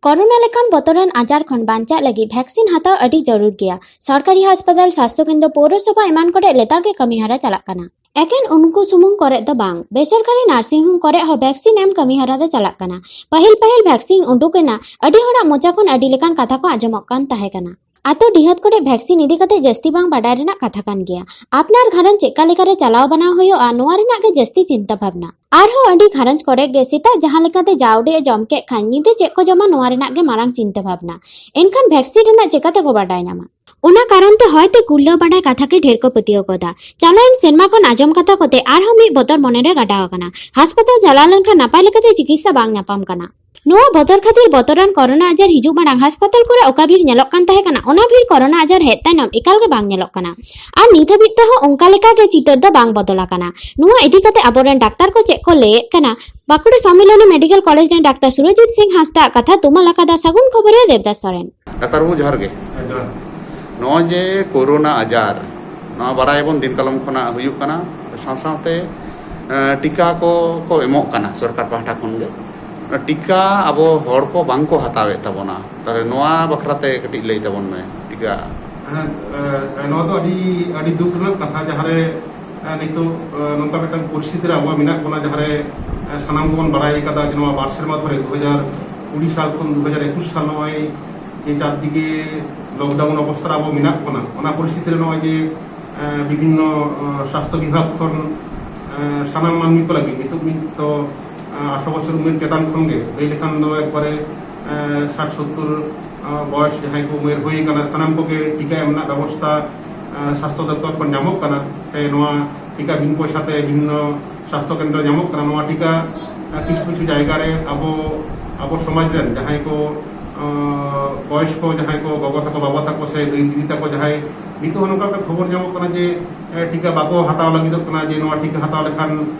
ᱠᱚᱨᱳᱱᱟ ᱞᱮᱠᱟᱱ ᱵᱚᱛᱚᱨᱟᱱ ᱟᱡᱟᱨ ᱠᱷᱚᱱ ᱵᱟᱧᱪᱟᱜ ᱞᱟᱹᱜᱤᱫ ᱵᱷᱮᱠᱥᱤᱱ ᱦᱟᱛᱟᱣ ᱟᱹᱰᱤ ᱡᱟᱹᱨᱩᱲ ᱜᱮᱭᱟ᱾ ᱥᱚᱨᱠᱟᱨᱤ ᱦᱟᱥᱯᱟᱛᱟᱞ, ᱥᱟᱥᱛᱷᱚ ᱠᱮᱱᱫᱨᱚ, ᱯᱳᱣᱨᱚᱥᱚᱵᱷᱟ ᱮᱢᱟᱱ ᱠᱚᱨᱮ ᱞᱮᱛᱟᱲ ᱜᱮ ᱠᱟᱹᱢᱤ ᱦᱚᱨᱟ ᱪᱟᱞᱟᱜ ᱠᱟᱱᱟ᱾ ᱮᱠᱮᱱ ᱩᱱᱠᱩ ᱥᱩᱢᱩᱝ ᱠᱚᱨᱮ ᱫᱚ ᱵᱟᱝ, ᱵᱮᱥᱚᱨᱠᱟᱨᱤ ᱱᱟᱨᱥᱤᱝ ᱦᱳᱢ ᱠᱚᱨᱮ ᱦᱚᱸ ᱵᱷᱮᱠᱥᱤᱱ ᱮᱢ ᱠᱟᱹᱢᱤ ᱦᱚᱨᱟ ᱫᱚ ᱪᱟᱞᱟᱜ ᱠᱟᱱᱟ᱾ ᱯᱟᱹᱦᱤᱞ ᱯᱟᱹᱦᱤᱞ ᱵᱷᱮᱠᱥᱤᱱ ᱩᱰᱩᱠ ᱮᱱᱟ, ᱟᱹᱰᱤ ᱦᱚᱲᱟᱜ ᱢᱚᱪᱟ ᱠᱷᱚᱱ ᱟᱹᱰᱤ ᱞᱮᱠᱟᱱ ᱠᱟᱛᱷᱟ ᱠᱚ ᱟᱸᱡᱚᱢᱚᱜ ᱠᱟᱱ ᱛᱟᱦᱮᱸ ᱠᱟᱱᱟ᱾ ᱟᱛᱳ ᱰᱤᱦᱟᱹᱛ ᱠᱚᱨᱮ ᱵᱷᱮᱠᱥᱤᱱ ᱤᱫᱤ ᱠᱟᱛᱮ ᱡᱟᱹᱥᱛᱤ ᱵᱟᱝ ᱵᱟᱰᱟᱭ ᱨᱮᱱᱟᱜ ᱠᱟᱛᱷᱟ ᱠᱟᱱ ᱜᱮᱭᱟ᱾ ᱟᱯᱱᱟᱨ ᱜᱷᱟᱨᱚᱸᱡᱽ ᱪᱮᱫᱠᱟ ᱞᱮᱠᱟᱨᱮ ᱪᱟᱞᱟᱣ ᱵᱟᱱᱟᱣ ᱦᱩᱭᱩᱜᱼᱟ, ᱱᱚᱣᱟ ᱨᱮᱱᱟᱜ ᱜᱮ ᱡᱟᱹᱥᱛᱤ ᱪᱤᱱᱛᱟᱹ ᱵᱷᱟᱵᱽᱱᱟ᱾ ᱟᱨᱦᱚᱸ ᱟᱹᱰᱤ ᱜᱷᱟᱨᱚᱸᱡᱽ ᱠᱚᱨᱮ ᱜᱮ ᱥᱮᱛᱟᱜ ᱡᱟᱦᱟᱸ ᱞᱮᱠᱟᱛᱮ ᱡᱟᱣᱰᱤ ᱮ ᱡᱚᱢ ᱠᱮᱫ ᱠᱷᱟᱱ, ᱧᱤᱫᱟᱹ ᱪᱮᱫ ᱠᱚ ᱡᱚᱢᱟ, ᱱᱚᱣᱟ ᱨᱮᱱᱟᱜ ᱜᱮ ᱢᱟᱨᱟᱝ ᱪᱤᱱᱛᱟᱹ ᱵᱷᱟᱵᱽᱱᱟ᱾ ᱮᱱᱠᱷᱟᱱ ᱵᱷᱮᱠᱥᱤᱱ ᱨᱮᱱᱟᱜ ᱪᱮᱠᱟᱛᱮ ᱠᱚ ᱵᱟᱰᱟᱭ ᱧᱟᱢᱟ? ᱚᱱᱟ ᱠᱟᱨᱚᱱ ᱛᱮ ᱦᱚᱭᱛᱮ ᱠᱩᱲᱞᱟᱹ ᱵᱟᱰᱟᱭ ᱠᱟᱛᱷᱟ ᱜᱮ ᱰᱷᱮᱨ ᱠᱚ ᱯᱟᱹᱛᱭᱟᱹᱣ ᱜᱚᱫᱟ᱾ ᱪᱟᱞᱟᱣᱮᱱ ᱥᱮᱨᱢᱟ ᱠᱷᱚᱱ ᱟᱸᱡᱚᱢ ᱠᱟᱛᱷᱟ ᱠᱚᱛᱮ ᱟᱨᱦᱚᱸ ᱢᱤᱫ ᱵᱚᱛᱚᱨ ᱢᱚᱱᱮᱨᱮ ᱜᱟᱰᱟᱣ ᱟᱠᱟᱱᱟ᱾ ᱦᱟᱥᱯᱟᱛᱟᱞ ᱪᱟᱞᱟᱣ ᱞᱮᱱᱠᱷᱟᱱ ᱱᱟᱯᱟᱭ ᱞᱮᱠᱟᱛᱮ ᱪᱤᱠᱤᱛᱥᱟ ᱵᱟᱝ ᱧᱟᱯᱟᱢ ᱠᱟᱱᱟ᱾ ᱱᱚᱣᱟ ᱵᱚᱛᱚᱨ ᱠᱷᱟᱹᱛᱤᱨ ᱵᱚᱛᱚᱨᱟᱱ ᱠᱚᱨᱳᱱᱟ ᱟᱡᱟᱨ ᱦᱤᱡᱩᱜ ᱢᱟᱲᱟᱝ ᱦᱟᱥᱯᱟᱛᱟᱞ ᱠᱚᱨᱮ ᱚᱠᱟ ᱵᱷᱤᱲ ᱧᱮᱞᱚᱜ ᱠᱟᱱ ᱛᱟᱦᱮᱸ ᱠᱟᱱᱟ, ᱚᱱᱟ ᱵᱷᱤᱲ ᱠᱚᱨᱳᱱᱟ ᱟᱡᱟᱨ ᱦᱮᱡ ᱛᱟᱭᱱᱚᱢ ᱮᱠᱟᱞ ᱜᱮ ᱵᱟᱝ ᱧᱮᱞᱚᱜ ᱠᱟᱱᱟ᱾ ᱟᱨ ᱱᱤᱛ ᱦᱟᱹᱵᱤᱡ ᱛᱮᱦᱚᱸ ᱚᱱᱠᱟ ᱞᱮᱠᱟ ᱜᱮ ᱪᱤᱛᱟᱹᱨ ᱫᱚ ᱵᱟᱝ ᱵᱚᱫᱚᱞ ᱟᱠᱟᱱᱟ᱾ ᱱᱚᱣᱟ ᱤᱫᱤ ᱠᱟᱛᱮ ᱟᱵᱚᱨᱮᱱ ᱰᱟᱠᱛᱟᱨ ᱠᱚ ᱪᱮᱫ ᱠᱚ ᱞᱟᱹᱭᱮᱫ ᱠᱟᱱᱟ, ᱵᱟᱸᱠᱩᱲᱟ ᱥᱚᱢᱢᱤᱞᱚᱱᱤ ᱢᱮᱰᱤᱠᱮᱞ ᱠᱚᱞᱮᱡᱽ ᱨᱮᱱ ᱰᱟᱠᱛᱟᱨ ᱥᱩᱨᱚᱡᱤᱛ ᱥᱤᱝ ᱦᱟᱸᱥᱫᱟ ᱟᱜ ᱠᱟᱛᱷᱟ ᱛᱩᱢᱟᱹᱞ ᱟᱠᱟᱫᱟ ᱥᱟᱹᱜᱩᱱ ᱠᱷᱚᱵᱚᱨᱤᱭᱟᱹ ᱫᱮᱵᱫᱟᱥ ᱥᱚᱨᱮᱱ᱾ ᱰᱟᱠᱛᱟᱨ ᱵᱟᱹᱵᱩ, ᱡᱚᱦᱟᱨ ᱜᱮ᱾ ᱡᱚᱦᱟᱨ᱾ ᱱᱚᱜᱼᱚᱭ ᱡᱮ ᱠᱳᱨᱳᱱᱟ ᱟᱡᱟᱨ, ᱱᱚᱣᱟ ᱵᱟᱲᱟᱭᱟᱵᱚᱱ ᱫᱤᱱ ᱠᱟᱞᱚᱢ ᱠᱷᱚᱱᱟᱜ ᱦᱩᱭᱩᱜ ᱠᱟᱱᱟ, ᱥᱟᱶ ᱥᱟᱶᱛᱮ ᱮᱸ, ᱴᱤᱠᱟ ᱠᱚ ᱠᱚ ᱮᱢᱚᱜ ᱠᱟᱱᱟ ᱥᱚᱨᱠᱟᱨ ᱯᱟᱦᱴᱟ ᱠᱷᱚᱱ ᱜᱮ᱾ ᱚᱱᱟ ᱴᱤᱠᱟ ᱟᱵᱚ ᱦᱚᱲ ᱠᱚ ᱵᱟᱝ ᱠᱚ ᱦᱟᱛᱟᱣᱮᱫ ᱛᱟᱵᱚᱱᱟ, ᱛᱟᱦᱚᱞᱮ ᱱᱚᱣᱟ ᱵᱟᱠᱷᱨᱟ ᱛᱮ ᱠᱟᱹᱴᱤᱡ ᱞᱟᱹᱭ ᱛᱟᱵᱚᱱ ᱢᱮ᱾ ᱴᱤᱠᱟ ᱦᱮᱸ, ᱮ, ᱱᱚᱣᱟ ᱫᱚ ᱟᱹᱰᱤ ᱟᱹᱰᱤ ᱫᱩᱠ ᱨᱮᱱᱟᱜ ᱠᱟᱛᱷᱟ, ᱡᱟᱦᱟᱸᱨᱮ ᱮ, ᱱᱤᱛᱚᱜ ᱮ, ᱱᱚᱝᱠᱟ ᱢᱤᱫᱴᱟᱝ ᱯᱚᱨᱤᱥᱛᱷᱤᱛᱤ ᱨᱮ ᱟᱵᱚ ᱢᱮᱱᱟᱜ ᱵᱚᱱᱟ, ᱡᱟᱦᱟᱸᱨᱮ ᱮ, ᱥᱟᱱᱟᱢ ᱜᱮᱵᱚᱱ ᱵᱟᱲᱟᱭ ᱠᱟᱫᱟ ᱡᱮ ᱱᱚᱣᱟ ᱵᱟᱨ ᱥᱮᱨᱢᱟ ᱫᱷᱚᱨᱮ ᱫᱩ ᱦᱟᱡᱟᱨ ᱠᱩᱲᱤ ᱥᱟᱞ ᱠᱷᱚᱱ ᱫᱩ ᱦᱟᱡᱟᱨ ᱮᱠᱩᱥ ᱥᱟᱞ ᱱᱚᱜᱼᱚᱭ ᱡᱮ ᱪᱟᱨᱫᱤᱠᱮ ᱞᱚᱠᱰᱟᱣᱩᱱ ᱚᱵᱚᱥᱛᱷᱟ ᱨᱮ ᱟᱵᱚ ᱢᱮᱱᱟᱜ ᱵᱚᱱᱟ, ᱚᱱᱟ ᱯᱚᱨᱤᱥᱛᱷᱤᱛᱤ ᱨᱮ ᱱᱚᱜᱼᱚᱭ ᱡᱮ ᱮᱸ, ᱵᱤᱵᱷᱤᱱᱱᱚ, ᱮᱸ, ᱥᱟᱥᱛᱷᱚ ᱵᱤᱵᱷᱟᱜᱽ ᱠᱷᱚᱱ, ᱮᱸ, ᱥᱟᱱᱟᱢ ᱢᱟᱹᱱᱢᱤ ᱠᱚ ᱞᱟᱹᱜᱤᱫ ᱱᱤᱛᱚᱜ ᱢᱤᱫ ᱛᱚ, ᱮᱸ, ᱟᱴᱷᱨᱚ ᱵᱚᱪᱷᱚᱨ ᱩᱢᱮᱨ ᱪᱮᱛᱟᱱ ᱠᱷᱚᱱ ᱜᱮ ᱞᱟᱹᱭ ᱞᱮᱠᱷᱟᱱ ᱫᱚ ᱮᱠᱵᱟᱨᱮ, ᱮᱸ, ᱥᱟᱴ ᱥᱚᱛᱛᱚᱨ, ᱮᱸ, ᱵᱚᱭᱚᱥ ᱡᱟᱦᱟᱸᱭ ᱠᱚ ᱩᱢᱮᱨ ᱦᱩᱭ ᱟᱠᱟᱱᱟ, ᱥᱟᱱᱟᱢ ᱠᱚᱜᱮ ᱴᱤᱠᱟ ᱮᱢ ᱨᱮᱱᱟᱜ ᱵᱮᱵᱚᱥᱛᱷᱟ, ᱮᱸ, ᱥᱟᱥᱛᱷᱚ ᱫᱚᱯᱛᱚᱨ ᱠᱷᱚᱱ ᱧᱟᱢᱚᱜ ᱠᱟᱱᱟ, ᱥᱮ ᱱᱚᱣᱟ ᱴᱤᱠᱟ ᱵᱤᱱ ᱯᱚᱭᱥᱟ ᱛᱮ ᱵᱤᱵᱷᱤᱱᱱᱚ ᱥᱟᱥᱛᱷᱚ ᱠᱮᱱᱫᱨᱚ ᱧᱟᱢᱚᱜ ᱠᱟᱱᱟ᱾ ᱱᱚᱣᱟ ᱴᱤᱠᱟ, ᱮᱸ, ᱠᱤᱪᱷᱩ ᱠᱤᱪᱷᱩ ᱡᱟᱭᱜᱟ ᱨᱮ ᱟᱵᱚ, ᱟᱵᱚ ᱥᱚᱢᱟᱡᱽ ᱨᱮᱱ ᱡᱟᱦᱟᱸᱭ ᱠᱚ, ᱮᱸ, ᱵᱚᱭᱚᱥ ᱠᱚ, ᱡᱟᱦᱟᱸᱭ ᱠᱚ ᱜᱚᱜᱚ ᱛᱟᱠᱚ, ᱵᱟᱵᱟ ᱛᱟᱠᱚ ᱥᱮ ᱫᱟᱹᱭ ᱫᱤᱫᱤ ᱛᱟᱠᱚ ᱡᱟᱦᱟᱸᱭ ᱱᱤᱛᱚᱜ ᱦᱚᱸ ᱱᱚᱝᱠᱟ ᱢᱤᱫᱴᱟᱝ ᱠᱷᱚᱵᱚᱨ ᱧᱟᱢᱚᱜ ᱠᱟᱱᱟ ᱡᱮ, ᱮ, ᱴᱤᱠᱟ ᱵᱟᱠᱚ ᱦᱟᱛᱟᱣ ᱞᱟᱹᱜᱤᱫᱚᱜ ᱠᱟᱱᱟ, ᱡᱮ ᱱᱚᱣᱟ ᱴᱤᱠᱟ ᱦᱟᱛᱟᱣ ᱞᱮᱠᱷᱟᱱ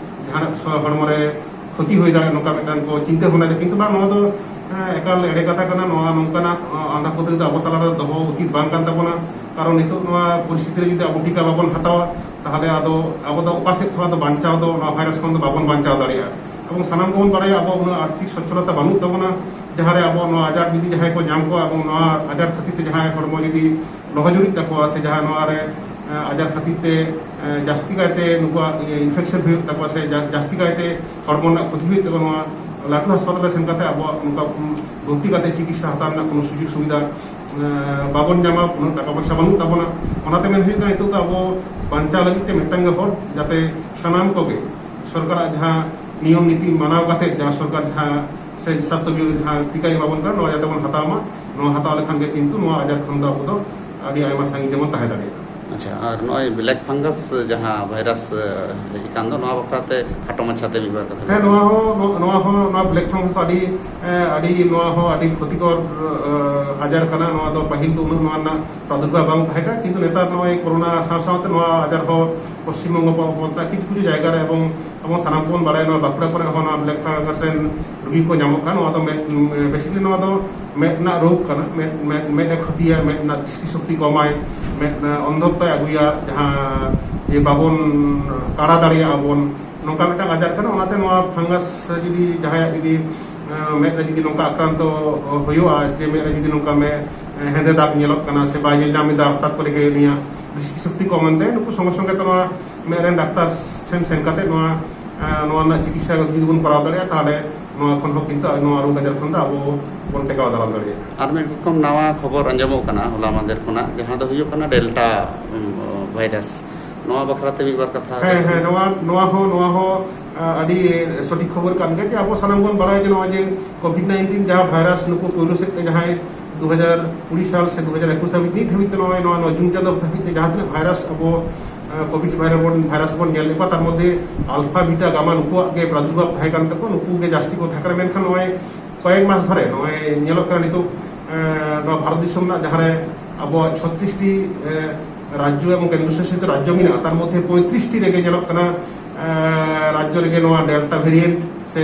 ᱡᱟᱦᱟᱱᱟᱜ ᱥᱚ-, ᱦᱚᱲᱢᱚ ᱨᱮ ᱠᱷᱚᱛᱤ ᱦᱩᱭ ᱫᱟᱲᱮᱭᱟᱜᱼᱟ, ᱱᱚᱝᱠᱟ ᱢᱤᱫᱴᱟᱝ ᱠᱚ ᱪᱤᱱᱛᱟᱹ ᱵᱷᱟᱵᱽᱱᱟ ᱮᱫᱟ᱾ ᱠᱤᱱᱛᱩ ᱵᱟᱝ, ᱱᱚᱣᱟ ᱫᱚ, ᱮ, ᱮᱠᱟᱞ ᱮᱲᱮ ᱠᱟᱛᱷᱟ ᱠᱟᱱᱟ᱾ ᱱᱚᱣᱟ ᱱᱚᱝᱠᱟᱱᱟᱜ, ᱚ, ᱟᱸᱫᱷᱟ ᱯᱟᱹᱛᱭᱟᱹᱣ ᱫᱚ ᱟᱵᱚ ᱛᱟᱞᱟᱨᱮ ᱫᱚᱦᱚ ᱩᱪᱤᱛ ᱵᱟᱝ ᱠᱟᱱ ᱛᱟᱵᱚᱱᱟ᱾ ᱠᱟᱨᱚᱱ ᱱᱤᱛᱚᱜ ᱱᱚᱣᱟ ᱯᱚᱨᱤᱥᱛᱷᱤᱛᱤ ᱨᱮ ᱡᱩᱫᱤ ᱟᱵᱚ ᱴᱤᱠᱟ ᱵᱟᱵᱚᱱ ᱦᱟᱛᱟᱣᱟ, ᱛᱟᱦᱚᱞᱮ ᱟᱫᱚ ᱟᱵᱚ ᱫᱚ ᱚᱠᱟ ᱥᱮᱫ ᱠᱷᱚᱱ ᱟᱫᱚ ᱵᱟᱧᱪᱟᱣ ᱫᱚ, ᱱᱚᱣᱟ ᱵᱷᱟᱭᱨᱟᱥ ᱠᱷᱚᱱ ᱫᱚ ᱵᱟᱵᱚᱱ ᱵᱟᱧᱪᱟᱣ ᱫᱟᱲᱮᱭᱟᱜᱼᱟ᱾ ᱮᱵᱚᱝ ᱥᱟᱱᱟᱢ ᱜᱮᱵᱚᱱ ᱵᱟᱲᱟᱭᱟ, ᱟᱵᱚ ᱩᱱᱟᱹᱜ ᱟᱨᱛᱷᱤᱠ ᱥᱚᱪᱪᱷᱚᱞᱚᱛᱟ ᱵᱟᱹᱱᱩᱜ ᱛᱟᱵᱚᱱᱟ, ᱡᱟᱦᱟᱸᱨᱮ ᱟᱵᱚ ᱱᱚᱣᱟ ᱟᱡᱟᱨ ᱡᱩᱫᱤ ᱡᱟᱦᱟᱸᱭ ᱠᱚ ᱧᱟᱢ ᱠᱚᱣᱟ ᱮᱵᱚᱝ ᱱᱚᱣᱟ ᱟᱡᱟᱨ ᱠᱷᱟᱹᱛᱤᱨ ᱛᱮ ᱡᱟᱦᱟᱸᱭ ᱦᱚᱲᱢᱚ ᱡᱩᱫᱤ ᱞᱚᱦᱚᱡᱩᱨᱤᱜ ᱛᱟᱠᱚᱣᱟ ᱥᱮ ᱡᱟᱦᱟᱸ ᱱᱚᱣᱟ ᱨᱮ, ᱮ, ᱟᱡᱟᱨ ᱠᱷᱟᱹᱛᱤᱨ ᱛᱮ, ᱮ, ᱡᱟᱹᱥᱛᱤ ᱠᱟᱭᱛᱮ ᱱᱩᱠᱩᱣᱟᱜ, ᱤᱭᱟᱹ, ᱤᱱᱯᱷᱮᱠᱥᱚᱱ ᱦᱩᱭᱩᱜ ᱛᱟᱠᱚᱣᱟ ᱥᱮ ᱡᱟ-, ᱡᱟᱹᱥᱛᱤ ᱠᱟᱭᱛᱮ ᱦᱚᱲᱢᱚ ᱨᱮᱱᱟᱜ ᱠᱷᱚᱛᱤ ᱦᱩᱭᱩᱜ ᱛᱟᱠᱚᱣᱟ, ᱱᱚᱣᱟ ᱞᱟᱹᱴᱩ ᱦᱟᱥᱯᱟᱛᱟᱞ ᱨᱮ ᱥᱮᱱ ᱠᱟᱛᱮ ᱟᱵᱚᱣᱟᱜ ᱱᱚᱝᱠᱟ, ᱩᱢ, ᱵᱷᱚᱨᱛᱤ ᱠᱟᱛᱮ ᱪᱤᱠᱤᱛᱥᱟ ᱦᱟᱛᱟᱣ ᱨᱮᱱᱟᱜ ᱠᱳᱱᱳ ᱥᱩᱡᱳᱜᱽ ᱥᱩᱵᱤᱫᱷᱟ, ᱮ, ᱵᱟᱵᱚᱱ ᱧᱟᱢᱟ, ᱩᱱᱟᱹᱜ ᱴᱟᱠᱟ ᱯᱚᱭᱥᱟ ᱵᱟᱹᱱᱩᱜ ᱛᱟᱵᱚᱱᱟ᱾ ᱚᱱᱟᱛᱮ ᱢᱮᱱ ᱦᱩᱭᱩᱜ ᱠᱟᱱᱟ, ᱱᱤᱛᱚᱜ ᱫᱚ ᱟᱵᱚ ᱵᱟᱧᱪᱟᱣ ᱞᱟᱹᱜᱤᱫ ᱛᱮ ᱢᱤᱫᱴᱟᱝ ᱜᱮ ᱦᱚᱨ, ᱡᱟᱛᱮ ᱥᱟᱱᱟᱢ ᱠᱚᱜᱮ ᱥᱚᱨᱠᱟᱨᱟᱜ ᱡᱟᱦᱟᱸ ᱱᱤᱭᱚᱢ ᱱᱤᱛᱤ ᱢᱟᱱᱟᱣ ᱠᱟᱛᱮ, ᱡᱟᱦᱟᱸ ᱥᱚᱨᱠᱟᱨ ᱡᱟᱦᱟᱸ ᱥᱮ ᱥᱟᱥᱛᱷᱚ ᱵᱤᱵᱷᱟᱜᱽ ᱡᱟᱦᱟᱸ ᱴᱤᱠᱟᱭ ᱮᱢᱟ ᱵᱚᱱ ᱠᱟᱱᱟ, ᱱᱚᱣᱟ ᱡᱟᱛᱮ ᱵᱚᱱ ᱦᱟᱛᱟᱣ ᱢᱟ᱾ ᱱᱚᱣᱟ ᱦᱟᱛᱟᱣ ᱞᱮᱠᱷᱟᱱ ᱜᱮ ᱠᱤᱱᱛᱩ ᱱᱚᱣᱟ ᱟᱡᱟᱨ ᱠᱷᱚᱱ ᱫᱚ ᱟᱵᱚ ᱫᱚ ᱟᱹᱰᱤ ᱟᱭᱢᱟ ᱥᱟᱺᱜᱤᱧ ᱨᱮᱵᱚᱱ ᱛᱟᱦᱮᱸ ᱫᱟᱲᱮᱭᱟᱜᱼᱟ᱾ ᱟᱪᱪᱷᱟ, ᱟᱨ ᱱᱚᱜᱼᱚᱭ ᱵᱞᱮᱠ ᱯᱷᱟᱝᱜᱟᱥ ᱡᱟᱦᱟᱸ ᱵᱷᱟᱭᱨᱟᱥ, ᱮ, ᱦᱮᱡ ᱟᱠᱟᱱ ᱫᱚ, ᱱᱚᱣᱟ ᱵᱟᱠᱷᱨᱟ ᱛᱮ ᱠᱷᱟᱴᱚ ᱢᱟᱪᱷᱟ ᱛᱮ ᱢᱤᱫ ᱵᱟᱨ ᱠᱟᱛᱷᱟ ᱞᱟᱹᱭ ᱦᱮᱸ, ᱵᱤᱱ᱾ ᱱᱚᱣᱟ ᱦᱚᱸ, ᱱᱚ-, ᱱᱚᱣᱟ ᱦᱚᱸ, ᱱᱚᱣᱟ ᱵᱞᱮᱠ ᱯᱷᱟᱝᱜᱟᱥ ᱟᱹᱰᱤ, ᱮ, ᱟᱹᱰᱤ, ᱱᱚᱣᱟ ᱦᱚᱸ ᱟᱹᱰᱤ ᱠᱷᱚᱛᱤᱠᱚᱨ, ᱮ, ᱟᱡᱟᱨ ᱠᱟᱱᱟ᱾ ᱱᱚᱣᱟ ᱫᱚ ᱯᱟᱹᱦᱤᱞ ᱫᱚ ᱩᱱᱟᱹᱜ ᱱᱚᱣᱟ ᱨᱮᱱᱟᱜ ᱯᱨᱟᱫᱩᱨᱵᱷᱟᱵ ᱵᱟᱝ ᱛᱟᱦᱮᱸ ᱠᱟᱱᱟ, ᱠᱤᱱᱛᱩ ᱱᱮᱛᱟᱨ ᱱᱚᱜᱼᱚᱭ ᱠᱳᱨᱳᱱᱟ ᱥᱟᱶ ᱥᱟᱶᱛᱮ ᱱᱚᱣᱟ ᱟᱡᱟᱨ ᱦᱚᱸ ᱯᱚᱥᱪᱤᱢ ᱵᱚᱝᱜᱚ ᱯᱚᱱᱚᱛ ᱨᱮᱱᱟᱜ ᱠᱤᱪᱷᱩ ᱠᱤᱪᱷᱩ ᱡᱟᱭᱜᱟ ᱨᱮ, ᱮᱵᱚᱝ ᱟᱵᱚ ᱥᱟᱱᱟᱢ ᱠᱚᱵᱚᱱ ᱵᱟᱲᱟᱭᱟ, ᱱᱚᱣᱟ ᱵᱟᱸᱠᱩᱲᱟ ᱠᱚᱨᱮ ᱦᱚᱸ ᱱᱚᱣᱟ ᱵᱞᱮᱠ ᱯᱷᱟᱝᱜᱟᱥ ᱨᱮᱱ ᱨᱩᱜᱤ ᱠᱚ ᱧᱟᱢᱚᱜ ᱠᱟᱱᱟ᱾ ᱱᱚᱣᱟ ᱫᱚ ᱢᱮᱫ, basically ᱱᱚᱣᱟ ᱫᱚ ᱢᱮᱫ ᱨᱮᱱᱟᱜ ᱨᱳᱜᱽ ᱠᱟᱱᱟ᱾ ᱢᱮᱫ, ᱢᱮᱫ, ᱢᱮᱫ ᱮ ᱠᱷᱚᱛᱤᱭᱟ, ᱢᱮᱫ ᱨᱮᱱᱟᱜ ᱫᱨᱤᱥᱴᱤ ᱥᱚᱠᱛᱤ ᱠᱚᱢᱟᱭ, ᱢᱮᱫ ᱨᱮᱱᱟᱜ ᱚᱱᱫᱷᱚᱛᱛᱚᱭ ᱟᱹᱜᱩᱭᱟ, ᱡᱟᱦᱟᱸ ᱡᱮ ᱵᱟᱵᱚᱱ ᱠᱟᱲᱟ ᱫᱟᱲᱮᱭᱟᱜᱼᱟ ᱵᱚᱱ, ᱱᱚᱝᱠᱟ ᱢᱤᱫᱴᱟᱝ ᱟᱡᱟᱨ ᱠᱟᱱᱟ᱾ ᱚᱱᱟᱛᱮ ᱱᱚᱣᱟ ᱯᱷᱟᱝᱜᱟᱥ ᱡᱩᱫᱤ ᱡᱟᱦᱟᱸᱭᱟᱜ ᱡᱩᱫᱤ, ᱮᱸ, ᱢᱮᱫ ᱨᱮ ᱡᱩᱫᱤ ᱱᱚᱝᱠᱟ ᱟᱠᱨᱟᱱᱛᱚ ᱦᱩᱭᱩᱜᱼᱟ, ᱡᱮ ᱢᱮᱫ ᱨᱮ ᱡᱩᱫᱤ ᱱᱚᱝᱠᱟ ᱢᱮ-, ᱦᱮᱸᱫᱮ ᱫᱟᱜᱽ ᱧᱮᱞᱚᱜ ᱠᱟᱱᱟ ᱥᱮ ᱵᱟᱭ ᱧᱮᱞ ᱧᱟᱢ ᱮᱫᱟ, ᱦᱚᱴᱟᱛ ᱠᱚᱨᱮ ᱜᱮ ᱩᱱᱤᱭᱟᱜ ᱫᱨᱤᱥᱴᱤ ᱥᱚᱠᱛᱤ ᱠᱚᱢ ᱮᱱᱛᱮ, ᱱᱩᱠᱩ ᱥᱚᱸᱜᱮ ᱥᱚᱸᱜᱮ ᱛᱮ ᱱᱚᱣᱟ ᱢᱮᱫ ᱨᱮᱱ ᱰᱟᱠᱛᱟᱨ ᱴᱷᱮᱱ ᱥᱮᱱ ᱠᱟᱛᱮ ᱱᱚᱣᱟ, ᱮᱸ, ᱱᱚᱣᱟ ᱨᱮᱱᱟᱜ ᱪᱤᱠᱤᱛᱥᱟ ᱡᱩᱫᱤ ᱵᱚᱱ ᱠᱚᱨᱟᱣ ᱫᱟᱲᱮᱭᱟᱜᱼᱟ, ᱛᱟᱦᱚᱞᱮ ᱱᱚᱣᱟ ᱠᱷᱚᱱ ᱦᱚᱸ ᱠᱤᱱᱛᱩ ᱱᱚᱣᱟ ᱨᱳᱜᱽ ᱟᱡᱟᱨ ᱠᱷᱚᱱ ᱫᱚ ᱟᱵᱚ ᱵᱚᱱ ᱴᱮᱠᱟᱣ ᱫᱟᱨᱟᱢ ᱫᱟᱲᱮᱭᱟᱜᱼᱟ᱾ ᱟᱨ ᱢᱤᱫ ᱨᱚᱠᱚᱢ ᱱᱟᱣᱟ ᱠᱷᱚᱵᱚᱨ ᱟᱸᱡᱚᱢᱚᱜ ᱠᱟᱱᱟ ᱦᱚᱞᱟ ᱢᱟᱦᱫᱮᱨ ᱠᱷᱚᱱᱟᱜ, ᱡᱟᱦᱟᱸ ᱫᱚ ᱦᱩᱭᱩᱜ ᱠᱟᱱᱟ ᱰᱮᱞᱴᱟ, ᱩᱢ, ᱵᱷᱟᱭᱨᱟᱥ, ᱱᱚᱣᱟ ᱵᱟᱠᱷᱨᱟ ᱛᱮ ᱢᱤᱫ ᱵᱟᱨ ᱠᱟᱛᱷᱟ᱾ ᱦᱮᱸ ᱦᱮᱸ, ᱱᱚᱣᱟ ᱱᱚᱣᱟ ᱦᱚᱸ ᱱᱚᱣᱟ ᱦᱚᱸ ᱟ, ᱟᱹᱰᱤ ᱥᱚᱴᱷᱤᱠ ᱠᱷᱚᱵᱚᱨ ᱠᱟᱱ ᱜᱮᱭᱟ ᱡᱮ ᱟᱵᱚ ᱥᱟᱱᱟᱢ ᱵᱚᱱ ᱵᱟᱲᱟᱭᱟ ᱡᱮ ᱱᱚᱣᱟ ᱡᱮ ᱠᱳᱵᱷᱤᱰ ᱱᱟᱭᱤᱱᱴᱤᱱ ᱡᱟᱦᱟᱸ ᱵᱷᱟᱭᱨᱟᱥ ᱱᱩᱠᱩ ᱯᱳᱭᱞᱳ ᱥᱮᱫ ᱛᱮ ᱡᱟᱦᱟᱸᱭ ᱫᱩ ᱦᱟᱡᱟᱨ ᱠᱩᱲᱤ ᱥᱟᱞ ᱥᱮ ᱫᱩ ᱦᱟᱡᱟᱨ ᱮᱠᱩᱥ ᱫᱷᱟᱹᱵᱤᱡ, ᱱᱤᱛ ᱫᱷᱟᱹᱵᱤᱡ ᱛᱮ ᱱᱚᱜᱼᱚᱭ ᱱᱚᱣᱟ ᱱᱚᱣᱟ ᱡᱩᱱ ᱪᱟᱸᱫᱳ ᱫᱷᱟᱹᱵᱤᱡ ᱛᱮ ᱡᱟᱦᱟᱸ ᱛᱤᱱᱟᱹᱜ ᱵᱷᱟᱭᱨᱟᱥ ᱟᱵᱚ ᱟ, ᱠᱳᱵᱷᱤᱰ ᱵᱷᱟᱭᱨᱟᱥ ᱵᱚᱱ ᱵᱷᱟᱭᱨᱟᱥ ᱵᱚᱱ ᱧᱮᱞ ᱞᱮᱫ ᱠᱚᱣᱟ, ᱛᱟᱨ ᱢᱚᱫᱽᱫᱷᱮ ᱟᱞᱯᱷᱟ ᱵᱤᱴᱟ ᱜᱟᱢᱟ ᱱᱩᱠᱩᱣᱟᱜ ᱜᱮ ᱯᱨᱟᱫᱩᱨᱵᱷᱟᱵ ᱛᱟᱦᱮᱸ ᱠᱟᱱ ᱛᱟᱠᱚᱣᱟ, ᱱᱩᱠᱩ ᱜᱮ ᱡᱟᱹᱥᱛᱤ ᱠᱚ ᱛᱟᱦᱮᱸ ᱠᱟᱱᱟ᱾ ᱢᱮᱱᱠᱷᱟᱱ ᱱᱚᱜᱼᱚᱭ ᱠᱚᱭᱮᱠ ᱢᱟᱥ ᱫᱷᱚᱨᱮ ᱱᱚᱜᱼᱚᱭ ᱧᱮᱞᱚᱜ ᱠᱟᱱᱟ ᱱᱤᱛᱚᱜ ᱮ, ᱱᱚᱣᱟ ᱵᱷᱟᱨᱚᱛ ᱫᱤᱥᱚᱢ ᱨᱮᱱᱟᱜ ᱡᱟᱦᱟᱸᱨᱮ ᱟᱵᱚᱣᱟᱜ ᱪᱷᱚᱛᱨᱤᱥ ᱴᱤ ᱮ, ᱨᱟᱡᱽᱡᱚ ᱮᱵᱚᱝ ᱠᱮᱱᱫᱨᱚ ᱥᱟᱥᱤᱛ ᱨᱟᱡᱽᱡᱚ ᱢᱮᱱᱟᱜᱼᱟ, ᱛᱟᱨ ᱢᱚᱫᱽᱫᱷᱮ ᱯᱚᱸᱭᱛᱨᱤᱥ ᱴᱤ ᱨᱮᱜᱮ ᱧᱮᱞᱚᱜ ᱠᱟᱱᱟ ᱮ, ᱨᱟᱡᱽᱡᱚ ᱨᱮᱜᱮ ᱱᱚᱣᱟ ᱰᱮᱞᱴᱟ ᱵᱷᱮᱨᱤᱭᱮᱱᱴ ᱥᱮ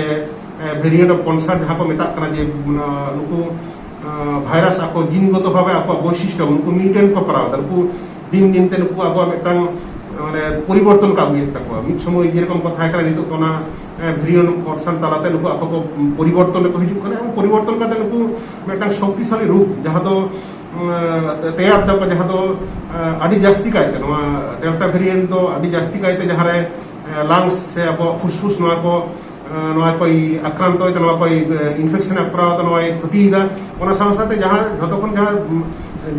ᱮ, ᱵᱷᱮᱨᱤᱭᱮᱱᱴ ᱚᱯᱷ ᱠᱚᱱᱥᱟᱨᱱ ᱡᱟᱦᱟᱸ ᱠᱚ ᱢᱮᱛᱟᱜ ᱠᱟᱱᱟ ᱡᱮ ᱚᱱᱟ, ᱱᱩᱠᱩ ᱮ, ᱵᱷᱟᱭᱨᱟᱥ ᱟᱠᱚ ᱡᱤᱱᱜᱚᱛᱚ ᱵᱷᱟᱵᱮ ᱟᱠᱚᱣᱟᱜ ᱵᱳᱭᱥᱤᱥᱴᱚ ᱩᱱᱠᱩ ᱢᱤᱭᱩᱴᱮᱱᱴ ᱠᱚ ᱠᱚᱨᱟᱣ ᱮᱫᱟ᱾ ᱩᱱᱠᱩ ᱫᱤᱱ ᱫᱤᱱ ᱛᱮ ᱱᱩᱠᱩ ᱟᱵᱚᱣᱟᱜ ᱢᱤᱫᱴᱟᱝ ᱢᱟᱱᱮ ᱯᱚᱨᱤᱵᱚᱨᱛᱚᱱ ᱠᱚ ᱟᱹᱜᱩᱭᱮᱫ ᱛᱟᱠᱚᱣᱟ᱾ ᱢᱤᱫ ᱥᱚᱢᱚᱭ ᱡᱮᱨᱚᱠᱚᱢ ᱠᱚ ᱛᱟᱦᱮᱸ ᱠᱟᱱᱟ, ᱱᱤᱛᱚᱜ ᱫᱚ ᱚᱱᱟ ᱵᱷᱮᱨᱤᱭᱚᱱ ᱚᱯᱷ ᱠᱚᱱᱥᱟᱨᱱ ᱛᱟᱞᱟᱛᱮ ᱱᱩᱠᱩ ᱟᱠᱚ ᱠᱚ ᱯᱚᱨᱤᱵᱚᱨᱛᱚᱱ ᱨᱮᱠᱚ ᱦᱤᱡᱩᱜ ᱠᱟᱱᱟ ᱮᱵᱚᱝ ᱯᱚᱨᱤᱵᱚᱨᱛᱚᱱ ᱠᱟᱛᱮ ᱱᱩᱠᱩ ᱢᱤᱫᱴᱟᱝ ᱥᱚᱠᱛᱤᱥᱟᱞᱤ ᱨᱩᱯ ᱡᱟᱦᱟᱸ ᱫᱚ ᱮ, ᱛᱮᱭᱟᱨ ᱫᱟᱠᱚ, ᱡᱟᱦᱟᱸ ᱫᱚ ᱮ, ᱟᱹᱰᱤ ᱡᱟᱹᱥᱛᱤ ᱠᱟᱭᱛᱮ ᱱᱚᱣᱟ ᱰᱮᱞᱴᱟ ᱵᱷᱮᱨᱤᱭᱮᱱᱴ ᱫᱚ ᱟᱹᱰᱤ ᱡᱟᱹᱥᱛᱤ ᱠᱟᱭᱛᱮ ᱡᱟᱦᱟᱸᱨᱮ ᱞᱟᱝᱥ ᱥᱮ ᱟᱵᱚᱣᱟᱜ ᱯᱷᱩᱥᱯᱷᱩᱥ ᱱᱚᱣᱟ ᱠᱚ ᱮ, ᱱᱚᱣᱟ ᱠᱚᱭ ᱟᱠᱨᱟᱱᱛᱚᱭᱮᱫᱟ, ᱱᱚᱣᱟ ᱠᱚᱭ ᱤᱱᱯᱷᱮᱠᱥᱚᱱ ᱮ ᱠᱚᱨᱟᱣ ᱮᱫᱟ, ᱱᱚᱣᱟᱭ ᱠᱷᱚᱛᱤᱭᱮᱫᱟ᱾ ᱚᱱᱟ ᱥᱟᱶ ᱥᱟᱶᱛᱮ ᱡᱟᱦᱟᱸ ᱡᱷᱚᱛᱚ ᱠᱷᱚᱱ ᱡᱟᱦᱟᱸ ᱩᱢ,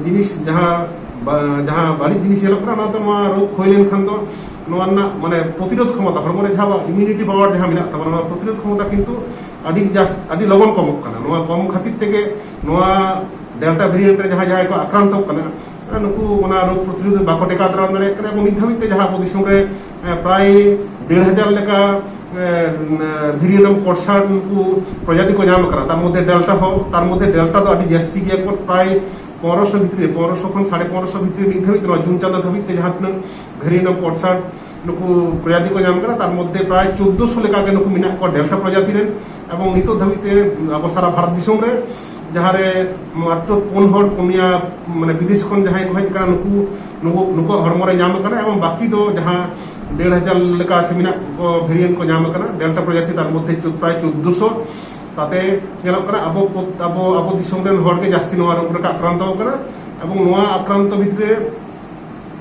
ᱡᱤᱱᱤᱥ ᱡᱟᱦᱟᱸ ᱵᱟ- ᱡᱟᱦᱟᱸ ᱵᱟᱹᱲᱤᱡ ᱡᱤᱱᱤᱥ ᱧᱮᱞᱚᱜ ᱠᱟᱱᱟ, ᱚᱱᱟ ᱫᱚ ᱱᱚᱣᱟ ᱨᱳᱜᱽ ᱦᱩᱭ ᱞᱮᱱᱠᱷᱟᱱ ᱫᱚ ᱱᱚᱣᱟ ᱨᱮᱱᱟᱜ ᱢᱟᱱᱮ ᱯᱨᱚᱛᱤᱨᱳᱫᱷ ᱠᱷᱚᱢᱚᱛᱟ, ᱦᱚᱲᱢᱚ ᱨᱮ ᱡᱟᱦᱟᱸ ᱤᱢᱤᱭᱩᱱᱤᱴᱤ ᱯᱟᱣᱟᱨ ᱡᱟᱦᱟᱸ ᱢᱮᱱᱟᱜ ᱛᱟᱵᱚᱱᱟ, ᱱᱚᱣᱟ ᱯᱨᱚᱛᱤᱨᱳᱫᱷ ᱠᱷᱚᱢᱚᱛᱟ ᱠᱤᱱᱛᱩ ᱟᱹᱰᱤ ᱡᱟᱥ- ᱟᱹᱰᱤ ᱞᱚᱜᱚᱱ ᱠᱚᱢᱚᱜ ᱠᱟᱱᱟ᱾ ᱱᱚᱣᱟ ᱠᱚᱢ ᱠᱷᱟᱹᱛᱤᱨ ᱛᱮᱜᱮ ᱱᱚᱣᱟ ᱰᱮᱞᱴᱟ ᱵᱷᱮᱨᱤᱭᱮᱱᱴ ᱨᱮ ᱡᱟᱦᱟᱸᱭ ᱡᱟᱦᱟᱸᱭ ᱠᱚ ᱟᱠᱨᱟᱱᱛᱚᱜ ᱠᱟᱱᱟ, ᱱᱩᱠᱩ ᱚᱱᱟ ᱨᱳᱜᱽ ᱯᱨᱚᱛᱤᱨᱳᱫᱷ ᱵᱟᱠᱚ ᱴᱮᱠᱟᱣ ᱫᱟᱨᱟᱢ ᱫᱟᱲᱮᱭᱟᱜ ᱠᱟᱱᱟ᱾ ᱮᱵᱚᱝ ᱱᱤᱛ ᱫᱷᱟᱹᱵᱤᱡ ᱛᱮ ᱡᱟᱦᱟᱸ ᱟᱵᱚ ᱫᱤᱥᱚᱢ ᱨᱮ ᱮ, ᱯᱨᱟᱭ ᱰᱮᱲ ᱦᱟᱡᱟᱨ ᱞᱮᱠᱟ ᱮ, ᱵᱷᱮᱨᱤᱭᱮᱱᱴ ᱚᱯᱷ ᱠᱚᱱᱥᱟᱨᱱ ᱱᱩᱠᱩ ᱯᱨᱚᱡᱟᱛᱤ ᱠᱚ ᱧᱟᱢ ᱟᱠᱟᱱᱟ, ᱛᱟᱨ ᱢᱚᱫᱽᱫᱷᱮ ᱰᱮᱞᱴᱟ ᱦᱚᱸ, ᱛᱟᱨ ᱢᱚᱫᱽᱫᱷᱮ ᱰᱮᱞᱴᱟ ᱫᱚ ᱟᱹᱰᱤ ᱡᱟᱹᱥᱛᱤ ᱜᱮᱭᱟ ᱠᱚ, ᱯᱨᱟᱭ ᱯᱚᱱᱨᱚᱥᱚ ᱵᱷᱤᱛᱨᱤ ᱨᱮ, ᱯᱚᱱᱨᱚᱥᱚ ᱠᱷᱚᱱ ᱥᱟᱲᱮ ᱯᱚᱱᱨᱚᱥᱚ ᱵᱷᱤᱛᱨᱤ ᱱᱤᱛ ᱫᱷᱟᱹᱵᱤᱡ ᱛᱮ ᱱᱚᱣᱟ ᱡᱩᱱ ᱪᱟᱸᱫᱳ ᱫᱷᱟᱹᱵᱤᱡ ᱛᱮ ᱡᱟᱦᱟᱸ ᱛᱤᱱᱟᱹᱜ ᱵᱷᱮᱨᱤᱭᱮᱱᱴ ᱚᱯᱷ ᱠᱚᱱᱥᱟᱨᱱ ᱱᱩᱠᱩ ᱯᱨᱚᱡᱟᱛᱤ ᱠᱚ ᱧᱟᱢ ᱠᱟᱱᱟ, ᱛᱟᱨ ᱢᱚᱫᱽᱫᱷᱮ ᱯᱨᱟᱭ ᱪᱳᱫᱽᱫᱳᱥᱚ ᱞᱮᱠᱟ ᱜᱮ ᱱᱩᱠᱩ ᱢᱮᱱᱟᱜ ᱠᱚᱣᱟ ᱰᱮᱞᱴᱟ ᱯᱨᱚᱡᱟᱛᱤ ᱨᱮᱱ᱾ ᱮᱵᱚᱝ ᱱᱤᱛᱚᱜ ᱫᱷᱟᱹᱵᱤᱡ ᱛᱮ ᱟᱵᱚ ᱥᱟᱨᱟ ᱵᱷᱟᱨᱚᱛ ᱫᱤᱥᱚᱢ ᱨᱮ ᱡᱟᱦᱟᱸᱨᱮ ᱢᱟᱛᱨᱚ ᱯᱩᱱ ᱦᱚᱲ ᱯᱩᱱᱭᱟ ᱢᱟᱱᱮ ᱵᱤᱫᱮᱥ ᱠᱷᱚᱱ ᱡᱟᱦᱟᱸᱭ ᱠᱚ ᱦᱮᱡ ᱟᱠᱟᱱᱟ, ᱱᱩᱠᱩ ᱱᱩᱠᱩ ᱱᱩᱠᱩᱣᱟᱜ ᱦᱚᱲᱢᱚ ᱨᱮ ᱧᱟᱢ ᱟᱠᱟᱱᱟ᱾ ᱮᱵᱚᱝ ᱵᱟᱹᱠᱤ ᱫᱚ ᱡᱟᱦᱟᱸ ᱰᱮᱲ ᱦᱟᱡᱟᱨ ᱞᱮᱠᱟ ᱥᱮ ᱢᱮᱱᱟᱜ ᱠᱚ ᱵᱷᱮᱨᱤᱭᱮᱱᱴ ᱠᱚ ᱧᱟᱢ ᱟᱠᱟᱱᱟ ᱰᱮᱞᱴᱟ ᱯᱨᱚᱡᱟᱛᱤ, ᱛᱟᱨ ᱢᱚᱫᱽᱫᱷᱮ ᱪᱳ- ᱯᱨᱟᱭ ᱪᱳᱫᱽᱫᱳᱥᱚ᱾ ᱛᱟᱛᱮ ᱧᱮᱞᱚᱜ ᱠᱟᱱᱟ ᱟᱵᱚ ᱯᱚ- ᱟᱵᱚ ᱟᱵᱚ ᱫᱤᱥᱚᱢ ᱨᱮᱱ ᱦᱚᱲ ᱜᱮ ᱡᱟᱹᱥᱛᱤ ᱱᱚᱣᱟ ᱨᱳᱜᱽ ᱨᱮᱠᱚ ᱟᱠᱨᱟᱱᱛᱚ ᱟᱠᱟᱱᱟ᱾ ᱮᱵᱚᱝ ᱱᱚᱣᱟ ᱟᱠᱨᱟᱱᱛᱚ ᱵᱷᱤᱛᱨᱤ ᱨᱮ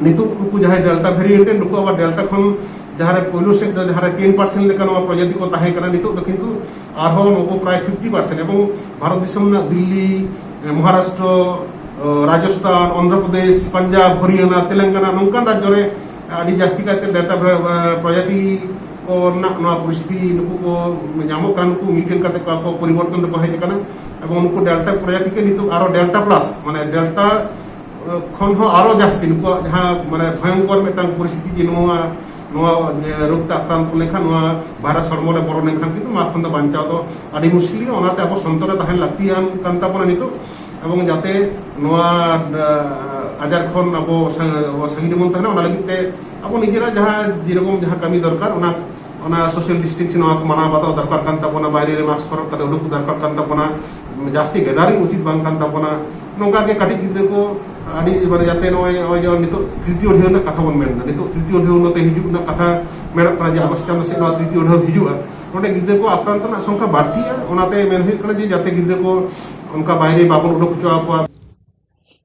ᱱᱤᱛᱚᱜ ᱱᱩᱠᱩ ᱡᱟᱦᱟᱸᱭ ᱰᱮᱞᱴᱟ ᱵᱷᱮᱨᱤᱭᱮᱱᱴ ᱨᱮᱱ ᱱᱩᱠᱩ ᱟᱵᱟᱨ ᱰᱮᱞᱴᱟ ᱠᱷᱚᱱ ᱡᱟᱦᱟᱸᱨᱮ ᱯᱳᱭᱞᱳ ᱥᱮᱫ ᱫᱚ ᱡᱟᱦᱟᱸᱨᱮ ᱴᱮᱱ ᱯᱟᱨᱥᱮᱱᱴ ᱞᱮᱠᱟ ᱱᱚᱣᱟ ᱯᱨᱚᱡᱟᱛᱤ ᱠᱚ ᱛᱟᱦᱮᱸ ᱠᱟᱱᱟ, ᱱᱤᱛᱚᱜ ᱫᱚ ᱠᱤᱱᱛᱩ ᱟᱨᱦᱚᱸ ᱱᱩᱠᱩ ᱯᱨᱟᱭ ᱯᱷᱤᱯᱴᱤ ᱯᱟᱨᱥᱮᱱᱴ᱾ ᱮᱵᱚᱝ ᱵᱷᱟᱨᱚᱛ ᱫᱤᱥᱚᱢ ᱨᱮᱱᱟᱜ ᱫᱤᱞᱞᱤ, ᱢᱚᱦᱟᱨᱟᱥᱴᱨᱚ, ᱨᱟᱡᱚᱥᱛᱷᱟᱱ, ᱚᱱᱫᱷᱨᱚ ᱯᱨᱚᱫᱮᱥ, ᱯᱟᱧᱡᱟᱵᱽ, ᱦᱚᱨᱤᱭᱟᱱᱟ, ᱛᱮᱞᱮᱝᱜᱟᱱᱟ, ᱱᱚᱝᱠᱟᱱ ᱨᱟᱡᱽᱡᱚ ᱨᱮ ᱟᱹᱰᱤ ᱡᱟᱹᱥᱛᱤ ᱠᱟᱭᱛᱮ ᱰᱮᱞᱴᱟ ᱯᱨᱚ-, ᱯᱨᱚᱡᱟᱛᱤ ᱠᱚ ᱨᱮᱱᱟᱜ ᱱᱚᱣᱟ ᱯᱚᱨᱤᱥᱛᱷᱤᱛᱤ, ᱱᱩᱠᱩ ᱠᱚ ᱧᱟᱢᱚᱜ ᱠᱟᱱᱟ, ᱱᱩᱠᱩ mutant ᱠᱟᱛᱮ ᱠᱚ ᱟᱠᱚ ᱯᱚᱨᱤᱵᱚᱨᱛᱚᱱ ᱨᱮᱠᱚ ᱦᱮᱡ ᱟᱠᱟᱱᱟ᱾ ᱮᱵᱚᱝ ᱱᱩᱠᱩ ᱰᱮᱞᱴᱟ ᱯᱨᱚᱡᱟᱛᱤ ᱜᱮ ᱱᱤᱛᱚᱜ ᱟᱨᱚ ᱰᱮᱞᱴᱟ ᱯᱞᱟᱥ, ᱢᱟᱱᱮ ᱰᱮᱞᱴᱟ ᱠᱷᱚᱱ ᱦᱚᱸ ᱟᱨᱚ ᱡᱟᱹᱥᱛᱤ ᱱᱩᱠᱩᱣᱟᱜ ᱡᱟᱦᱟᱸ ᱢᱟᱱᱮ ᱵᱷᱚᱭᱚᱝᱠᱚᱨ ᱢᱤᱫᱴᱟᱝ ᱯᱚᱨᱤᱥᱛᱷᱤᱛᱤ, ᱡᱮ ᱱᱚᱣᱟ, ᱱᱚᱣᱟ ᱡᱮ ᱨᱳᱜᱽ ᱛᱮ ᱟᱠᱨᱟᱱᱛᱚ ᱞᱮᱱᱠᱷᱟᱱ, ᱱᱚᱣᱟ ᱵᱷᱟᱭᱨᱟᱥ ᱦᱚᱲᱢᱚ ᱨᱮ ᱵᱚᱞᱚ ᱞᱮᱱᱠᱷᱟᱱ ᱠᱤᱱᱛᱩ ᱱᱚᱣᱟ ᱠᱷᱚᱱ ᱫᱚ ᱵᱟᱧᱪᱟᱣ ᱫᱚ ᱟᱹᱰᱤ ᱢᱩᱥᱠᱤᱞ ᱜᱮᱭᱟ᱾ ᱚᱱᱟᱛᱮ ᱟᱵᱚ ᱥᱚᱱᱛᱚᱨ ᱨᱮ ᱛᱟᱦᱮᱱ ᱞᱟᱹᱠᱛᱤᱭᱟᱱ ᱠᱟᱱ ᱛᱟᱵᱚᱱᱟ ᱱᱤᱛᱚᱜ, ᱮᱵᱚᱝ ᱡᱟᱛᱮ ᱱᱚᱣᱟ, ᱟᱸ, ᱟᱡᱟᱨ ᱠᱷᱚᱱ ᱟᱵᱚ ᱥᱟ-, ᱟᱵᱚ ᱥᱟᱺᱜᱤᱧ ᱨᱮᱵᱚᱱ ᱛᱟᱦᱮᱱᱟ᱾ ᱚᱱᱟ ᱞᱟᱹᱜᱤᱫ ᱛᱮ ᱟᱵᱚ ᱱᱤᱡᱮᱨᱟᱜ ᱡᱟᱦᱟᱸ ᱡᱮᱨᱚᱠᱚᱢ ᱡᱟᱦᱟᱸ ᱠᱟᱹᱢᱤ ᱫᱚᱨᱠᱟᱨ, ᱚᱱᱟ, ᱚᱱᱟ social distancing ᱱᱚᱣᱟ ᱠᱚ ᱢᱟᱱᱟᱣ ᱵᱟᱛᱟᱣ ᱫᱚᱨᱠᱟᱨ ᱠᱟᱱ ᱛᱟᱵᱚᱱᱟ, ᱵᱟᱭᱨᱮ ᱨᱮ mask ᱦᱚᱨᱚᱜ ᱠᱟᱛᱮ ᱩᱰᱩᱠ ᱫᱚᱨᱠᱟᱨ ᱠᱟᱱ ᱛᱟᱵᱚᱱᱟ, ᱡᱟᱹᱥᱛᱤ gathering ᱩᱪᱤᱛ ᱵᱟᱝ ᱠᱟᱱ ᱛᱟᱵᱚᱱᱟ᱾ ᱱᱚᱝᱠᱟ ᱜᱮ ᱠᱟᱹᱴᱤᱡ ᱜᱤᱫᱽᱨᱟᱹ ᱠᱚ ᱟᱹᱰᱤ, ᱢᱟᱱᱮ, ᱡᱟᱛᱮ ᱱᱚᱜᱼᱚᱭ, ᱱᱚᱜᱼᱚᱭ ᱡᱮ ᱱᱤᱛᱚᱜ ᱛᱨᱤᱛᱤᱭᱚ ᱰᱷᱮᱣ ᱨᱮᱱᱟᱜ ᱠᱟᱛᱷᱟ ᱵᱚᱱ ᱢᱮᱱᱫᱟ, ᱱᱤᱛᱚᱜ ᱛᱨᱤᱛᱤᱭᱚ ᱰᱷᱮᱣ ᱱᱚᱛᱮ ᱦᱤᱡᱩᱜ ᱨᱮᱱᱟᱜ ᱠᱟᱛᱷᱟ ᱢᱮᱱᱚᱜ ᱠᱟᱱᱟ ᱡᱮ ᱟᱜᱚᱥᱴ ᱪᱟᱸᱫᱚ ᱥᱮᱫ ᱱᱚᱣᱟ ᱛᱨᱤᱛᱤᱭᱚ ᱰᱷᱮᱣ ᱦᱤᱡᱩᱜᱼᱟ, ᱱᱚᱸᱰᱮ ᱜᱤᱫᱽᱨᱟᱹ ᱠᱚ ᱟᱠᱨᱟᱱᱛᱚ ᱨᱮᱱᱟᱜ ᱥᱚᱝᱠᱷᱟ ᱵᱟᱹᱲᱛᱤᱜᱼᱟ᱾ ᱚᱱᱟᱛᱮ ᱢᱮᱱ ᱦᱩᱭᱩᱜ ᱠᱟᱱᱟ ᱡᱮ ᱡᱟᱛᱮ ᱜᱤᱫᱽᱨᱟᱹ ᱠᱚ ᱚᱱᱠᱟ ᱵᱟᱭᱨᱮ ᱵᱟᱵᱚᱱ ᱩᱰᱩᱠ ᱦᱚᱪᱚ ᱟᱠᱚᱣᱟ᱾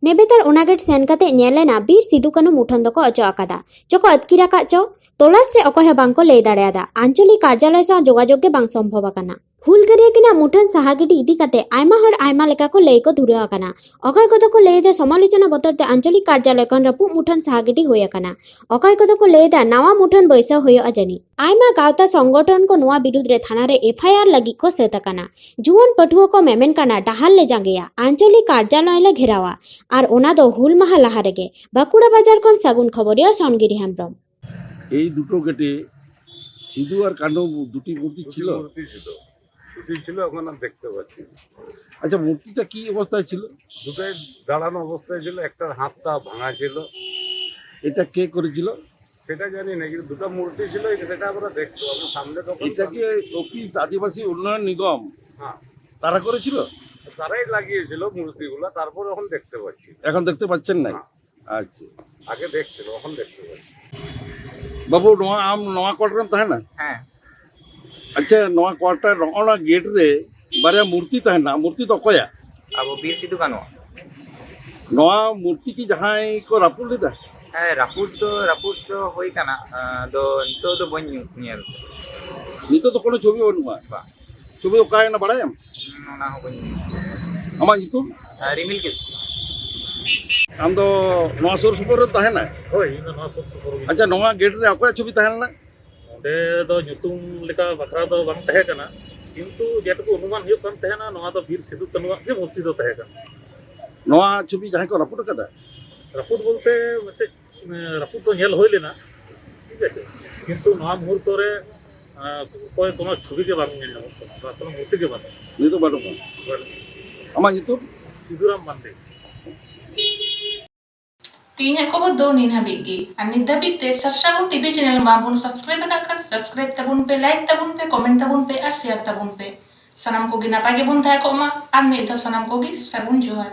ᱱᱮᱵᱮᱛᱟᱨ ᱚᱱᱟᱜᱮᱴ ᱥᱮᱱ ᱠᱟᱛᱮ ᱧᱮᱞ ᱮᱱᱟ ᱵᱤᱨ ᱥᱤᱫᱩ ᱠᱟᱹᱱᱩ ᱢᱩᱴᱷᱟᱹᱱ ᱫᱚᱠᱚ ᱚᱪᱚᱜ ᱟᱠᱟᱫᱟ᱾ ᱪᱚᱠᱚ ᱟᱹᱛᱠᱤᱨ ᱟᱠᱟᱫ ᱪᱚ, ᱛᱚᱞᱟᱥ ᱨᱮ ᱚᱠᱚᱭ ᱦᱚᱸ ᱵᱟᱝ ᱠᱚ ᱞᱟᱹᱭ ᱫᱟᱲᱮᱭᱟᱫᱟ᱾ ᱟᱧᱪᱚᱞᱤᱠ ᱠᱟᱨᱡᱟᱞᱚᱭ ᱥᱟᱶ ᱡᱳᱜᱟᱡᱳᱜᱽ ᱜᱮ ᱵᱟᱝ ᱥᱚᱢᱵᱷᱚᱵ ᱟᱠᱟᱱᱟ᱾ ᱦᱩᱞᱜᱟᱹᱨᱤᱭᱟᱹ ᱠᱤᱱᱟᱜ ᱢᱩᱴᱷᱟᱹᱱ ᱥᱟᱦᱟ ᱜᱤᱰᱤ ᱤᱫᱤ ᱠᱟᱛᱮ ᱟᱭᱢᱟ ᱦᱚᱲ ᱟᱭᱢᱟ ᱞᱮᱠᱟ ᱠᱚ ᱞᱟᱹᱭ ᱠᱚ ᱫᱷᱩᱨᱟᱹᱣ ᱟᱠᱟᱱᱟ᱾ ᱚᱠᱚᱭ ᱠᱚᱫᱚ ᱠᱚ ᱞᱟᱹᱭ ᱮᱫᱟ ᱥᱚᱢᱟᱞᱳᱪᱚᱱᱟ ᱵᱚᱛᱚᱨ ᱛᱮ ᱟᱧᱪᱚᱞᱤᱠ ᱠᱟᱨᱡᱟᱞᱚᱭ ᱠᱷᱚᱱ ᱨᱟᱹᱯᱩᱫ ᱢᱩᱴᱷᱟᱹᱱ ᱥᱟᱦᱟ ᱜᱤᱰᱤ ᱦᱩᱭ ᱟᱠᱟᱱᱟ᱾ ᱚᱠᱚᱭ ᱠᱚᱫᱚ ᱠᱚ ᱞᱟᱹᱭ ᱮᱫᱟ ᱱᱟᱣᱟ ᱢᱩᱴᱷᱟᱹᱱ ᱵᱟᱹᱭᱥᱟᱹᱣ ᱦᱩᱭᱩᱜᱼᱟ ᱡᱟᱹᱱᱤᱡ᱾ ᱟᱭᱢᱟ ᱜᱟᱶᱛᱟ ᱥᱚᱝᱜᱚᱴᱷᱚᱱ ᱠᱚ ᱱᱚᱣᱟ ᱵᱤᱨᱩᱫᱽ ᱨᱮ ᱛᱷᱟᱱᱟ ᱨᱮ FIR ᱞᱟᱹᱜᱤᱫ ᱠᱚ ᱥᱟᱹᱛ ᱟᱠᱟᱱᱟ᱾ ᱡᱩᱣᱟᱹᱱ ᱯᱟᱹᱴᱷᱩᱣᱟᱹ ᱠᱚ ᱢᱮᱢᱮᱱ ᱠᱟᱱᱟ ᱰᱟᱦᱟᱨ ᱞᱮ ᱡᱟᱸᱜᱮᱭᱟ, ᱟᱧᱪᱚᱞᱤᱠ ᱠᱟᱨᱡᱟᱞᱚᱭ ᱞᱮ ᱜᱷᱮᱨᱟᱣᱟ, ᱟᱨ ᱚᱱᱟ ᱫᱚ ᱦᱩᱞ ᱢᱟᱦᱟ ᱞᱟᱦᱟ ᱨᱮᱜᱮ᱾ ᱵᱟᱸᱠᱩᱲᱟ ᱵᱟᱡᱟᱨ ᱠᱷᱚᱱ ᱥᱟᱹᱜᱩᱱ ᱠᱷᱚᱵᱚᱨᱤᱭᱟᱹ ᱥᱚᱱᱜᱤᱨᱤ ᱦᱮᱢᱵᱨᱚᱢ᱾ এই দুটো গেটে সিধু আর কানু দুটি মূর্তি ছিল। দুটি মূর্তি ছিল। দুটি ছিল, এখন আর দেখতে পাচ্ছি না। আচ্ছা, মূর্তিটা কি অবস্থায় ছিল? দুটাই দাঁড়ানো অবস্থায় ছিল, একটার হাতটা ভাঙা ছিল। এটা কে করেছিল? সেটা জানি না, কিন্তু দুটো মূর্তি ছিল, সেটা আমরা দেখতে পাবো সামনে তখন। এটা কি অফিস আদিবাসী উন্নয়ন নিগম? হ্যাঁ। তারা করেছিল? তারাই লাগিয়েছিল মূর্তিগুলো, তারপর এখন দেখতে পাচ্ছি। এখন দেখতে পাচ্ছেন না? না। আচ্ছা। আগে দেখছিল, এখন দেখতে পাচ্ছি। ᱵᱟᱹᱵᱩ, ᱱᱚᱣᱟ ᱟᱢ ᱱᱚᱣᱟ ᱠᱚᱣᱟᱴᱟᱨ ᱨᱮᱢ ᱛᱟᱦᱮᱱᱟ? ᱦᱮᱸ᱾ ᱟᱪᱪᱷᱟ, ᱱᱚᱣᱟ ᱠᱚᱣᱟᱴᱟᱨ, ᱱᱚᱜᱼᱚ ᱱᱚᱣᱟ ᱜᱮᱴ ᱨᱮ ᱵᱟᱨᱭᱟ ᱢᱩᱨᱛᱤ ᱛᱟᱦᱮᱱᱟ, ᱢᱩᱨᱛᱤ ᱫᱚ ᱚᱠᱚᱭᱟᱜ? ᱟᱵᱚ ᱵᱤᱨ ᱥᱤᱫᱩ ᱠᱟᱹᱱᱩ᱾ ᱱᱚᱣᱟ ᱢᱩᱨᱛᱤ ᱠᱤ ᱡᱟᱦᱟᱸᱭ ᱠᱚ ᱨᱟᱹᱯᱩᱫ ᱞᱮᱫᱟ? ᱦᱮᱸ, ᱨᱟᱹᱯᱩᱫ ᱫᱚ, ᱨᱟᱹᱯᱩᱫ ᱫᱚ ᱦᱩᱭ ᱠᱟᱱᱟ, ᱟᱫᱚ ᱱᱤᱛᱚᱜ ᱫᱚ ᱵᱟᱹᱧ ᱧᱮᱞ᱾ ᱱᱤᱛᱚᱜ ᱫᱚ ᱠᱳᱱᱳ ᱪᱷᱚᱵᱤ ᱵᱟᱹᱱᱩᱜᱼᱟ? ᱵᱟᱝ᱾ ᱪᱷᱚᱵᱤ ᱚᱠᱟᱭᱮᱱᱟ ᱵᱟᱲᱟᱭᱟᱢ? ᱦᱩᱸ, ᱚᱱᱟ ᱦᱚᱸ ᱵᱟᱹᱧ᱾ ᱟᱢᱟᱜ ᱧᱩᱛᱩᱢ? ᱟᱨ ᱨᱤᱢᱤᱞ ᱠᱤᱥᱠᱩ᱾ ᱟᱢ ᱫᱚ ᱱᱚᱣᱟ ᱥᱩᱨ ᱥᱩᱯᱩᱨ ᱨᱮᱢ ᱛᱟᱦᱮᱱᱟ? ᱦᱳᱭ, ᱤᱧ ᱫᱚ ᱱᱚᱣᱟ ᱥᱩᱨ ᱥᱩᱯᱩᱨ ᱨᱮᱜᱮ᱾ ᱟᱪᱪᱷᱟ, ᱱᱚᱣᱟ ᱜᱮᱴ ᱨᱮ ᱚᱠᱚᱭᱟᱜ ᱪᱷᱚᱵᱤ ᱛᱟᱦᱮᱸ ᱞᱮᱱᱟ? ᱚᱸᱰᱮ ᱫᱚ ᱧᱩᱛᱩᱢ ᱞᱮᱠᱟ ᱵᱟᱠᱷᱨᱟ ᱫᱚ ᱵᱟᱝ ᱛᱟᱦᱮᱸ ᱠᱟᱱᱟ, ᱠᱤᱱᱛᱩ ᱡᱮᱴᱩᱠᱩ ᱚᱱᱩᱢᱟᱱ ᱦᱩᱭᱩᱜ ᱠᱟᱱ ᱛᱟᱦᱮᱱᱟ, ᱱᱚᱣᱟ ᱫᱚ ᱵᱤᱨ ᱥᱤᱫᱩ ᱠᱟᱹᱱᱩᱣᱟᱜ ᱜᱮ ᱢᱩᱨᱛᱤ ᱫᱚ ᱛᱟᱦᱮᱸ ᱠᱟᱱᱟ᱾ ᱱᱚᱣᱟ ᱪᱷᱚᱵᱤ ᱡᱟᱦᱟᱸᱭ ᱠᱚ ᱨᱟᱹᱯᱩᱫ ᱟᱠᱟᱫᱟ? ᱨᱟᱹᱯᱩᱫ ᱵᱚᱞᱛᱮ ᱢᱤᱫᱴᱮᱡ, ᱮ, ᱨᱟᱹᱯᱩᱫ ᱫᱚ ᱧᱮᱞ ᱦᱩᱭ ᱞᱮᱱᱟ, ᱴᱷᱤᱠ ᱟᱪᱷᱮ, ᱠᱤᱱᱛᱩ ᱱᱚᱣᱟ ᱢᱩᱦᱩᱨᱛᱚ ᱨᱮ, ᱮ, ᱚᱠᱚᱭ ᱠᱳᱱᱳ ᱪᱷᱚᱵᱤ ᱜᱮ ᱵᱟᱝ ᱧᱮᱞ ᱧᱟᱢᱚᱜ ᱠᱟᱱᱟ, ᱵᱟ ᱠᱳᱱᱳ ᱢᱩᱨᱛᱤ ᱜᱮ ᱵᱟᱹᱱᱩᱜᱼᱟ᱾ ᱱᱤᱛᱚᱜ ᱵᱟᱹᱱᱩᱜᱼᱟ᱾ ᱵᱟᱹᱱᱩᱜᱼᱟ᱾ ᱟᱢᱟᱜ ᱧᱩᱛᱩᱢ? ᱥᱤᱫᱷᱩᱨᱟᱢ ᱢᱟᱱᱰᱤ᱾ ᱛᱮᱦᱮᱧᱟᱜ ᱠᱷᱚᱵᱚᱨ ᱫᱚ ᱱᱤᱱ ᱦᱟᱹᱵᱤᱡ ᱜᱮ᱾ ᱟᱨ ᱱᱤᱛ ᱫᱷᱟᱹᱵᱤᱡ ᱛᱮ ᱥᱟᱨᱥᱟᱜᱩᱱ ᱴᱤᱵᱷᱤ ᱪᱮᱱᱮᱞ ᱵᱟᱵᱚᱱ ᱥᱟᱵᱥᱠᱨᱟᱭᱤᱵ ᱟᱠᱟᱫ ᱠᱷᱟᱱ, ᱥᱟᱵᱥᱠᱨᱟᱭᱤᱵ ᱛᱟᱵᱚᱱ ᱯᱮ, ᱞᱟᱭᱤᱠ ᱛᱟᱵᱚᱱ ᱯᱮ, ᱠᱚᱢᱮᱱᱴ ᱛᱟᱵᱚᱱ ᱯᱮ ᱟᱨ ᱥᱮᱭᱟᱨ ᱛᱟᱵᱚᱱ ᱯᱮ᱾ ᱥᱟᱱᱟᱢ ᱠᱚᱜᱮ ᱱᱟᱯᱟᱭ ᱜᱮᱵᱚᱱ ᱛᱟᱦᱮᱸ ᱠᱚᱜ ᱢᱟ᱾ ᱟᱨ ᱢᱤᱫ ᱫᱷᱟᱣ ᱥᱟᱱᱟᱢ ᱠᱚᱜᱮ ᱥᱟᱹᱜᱩᱱ ᱡᱚᱦᱟᱨ᱾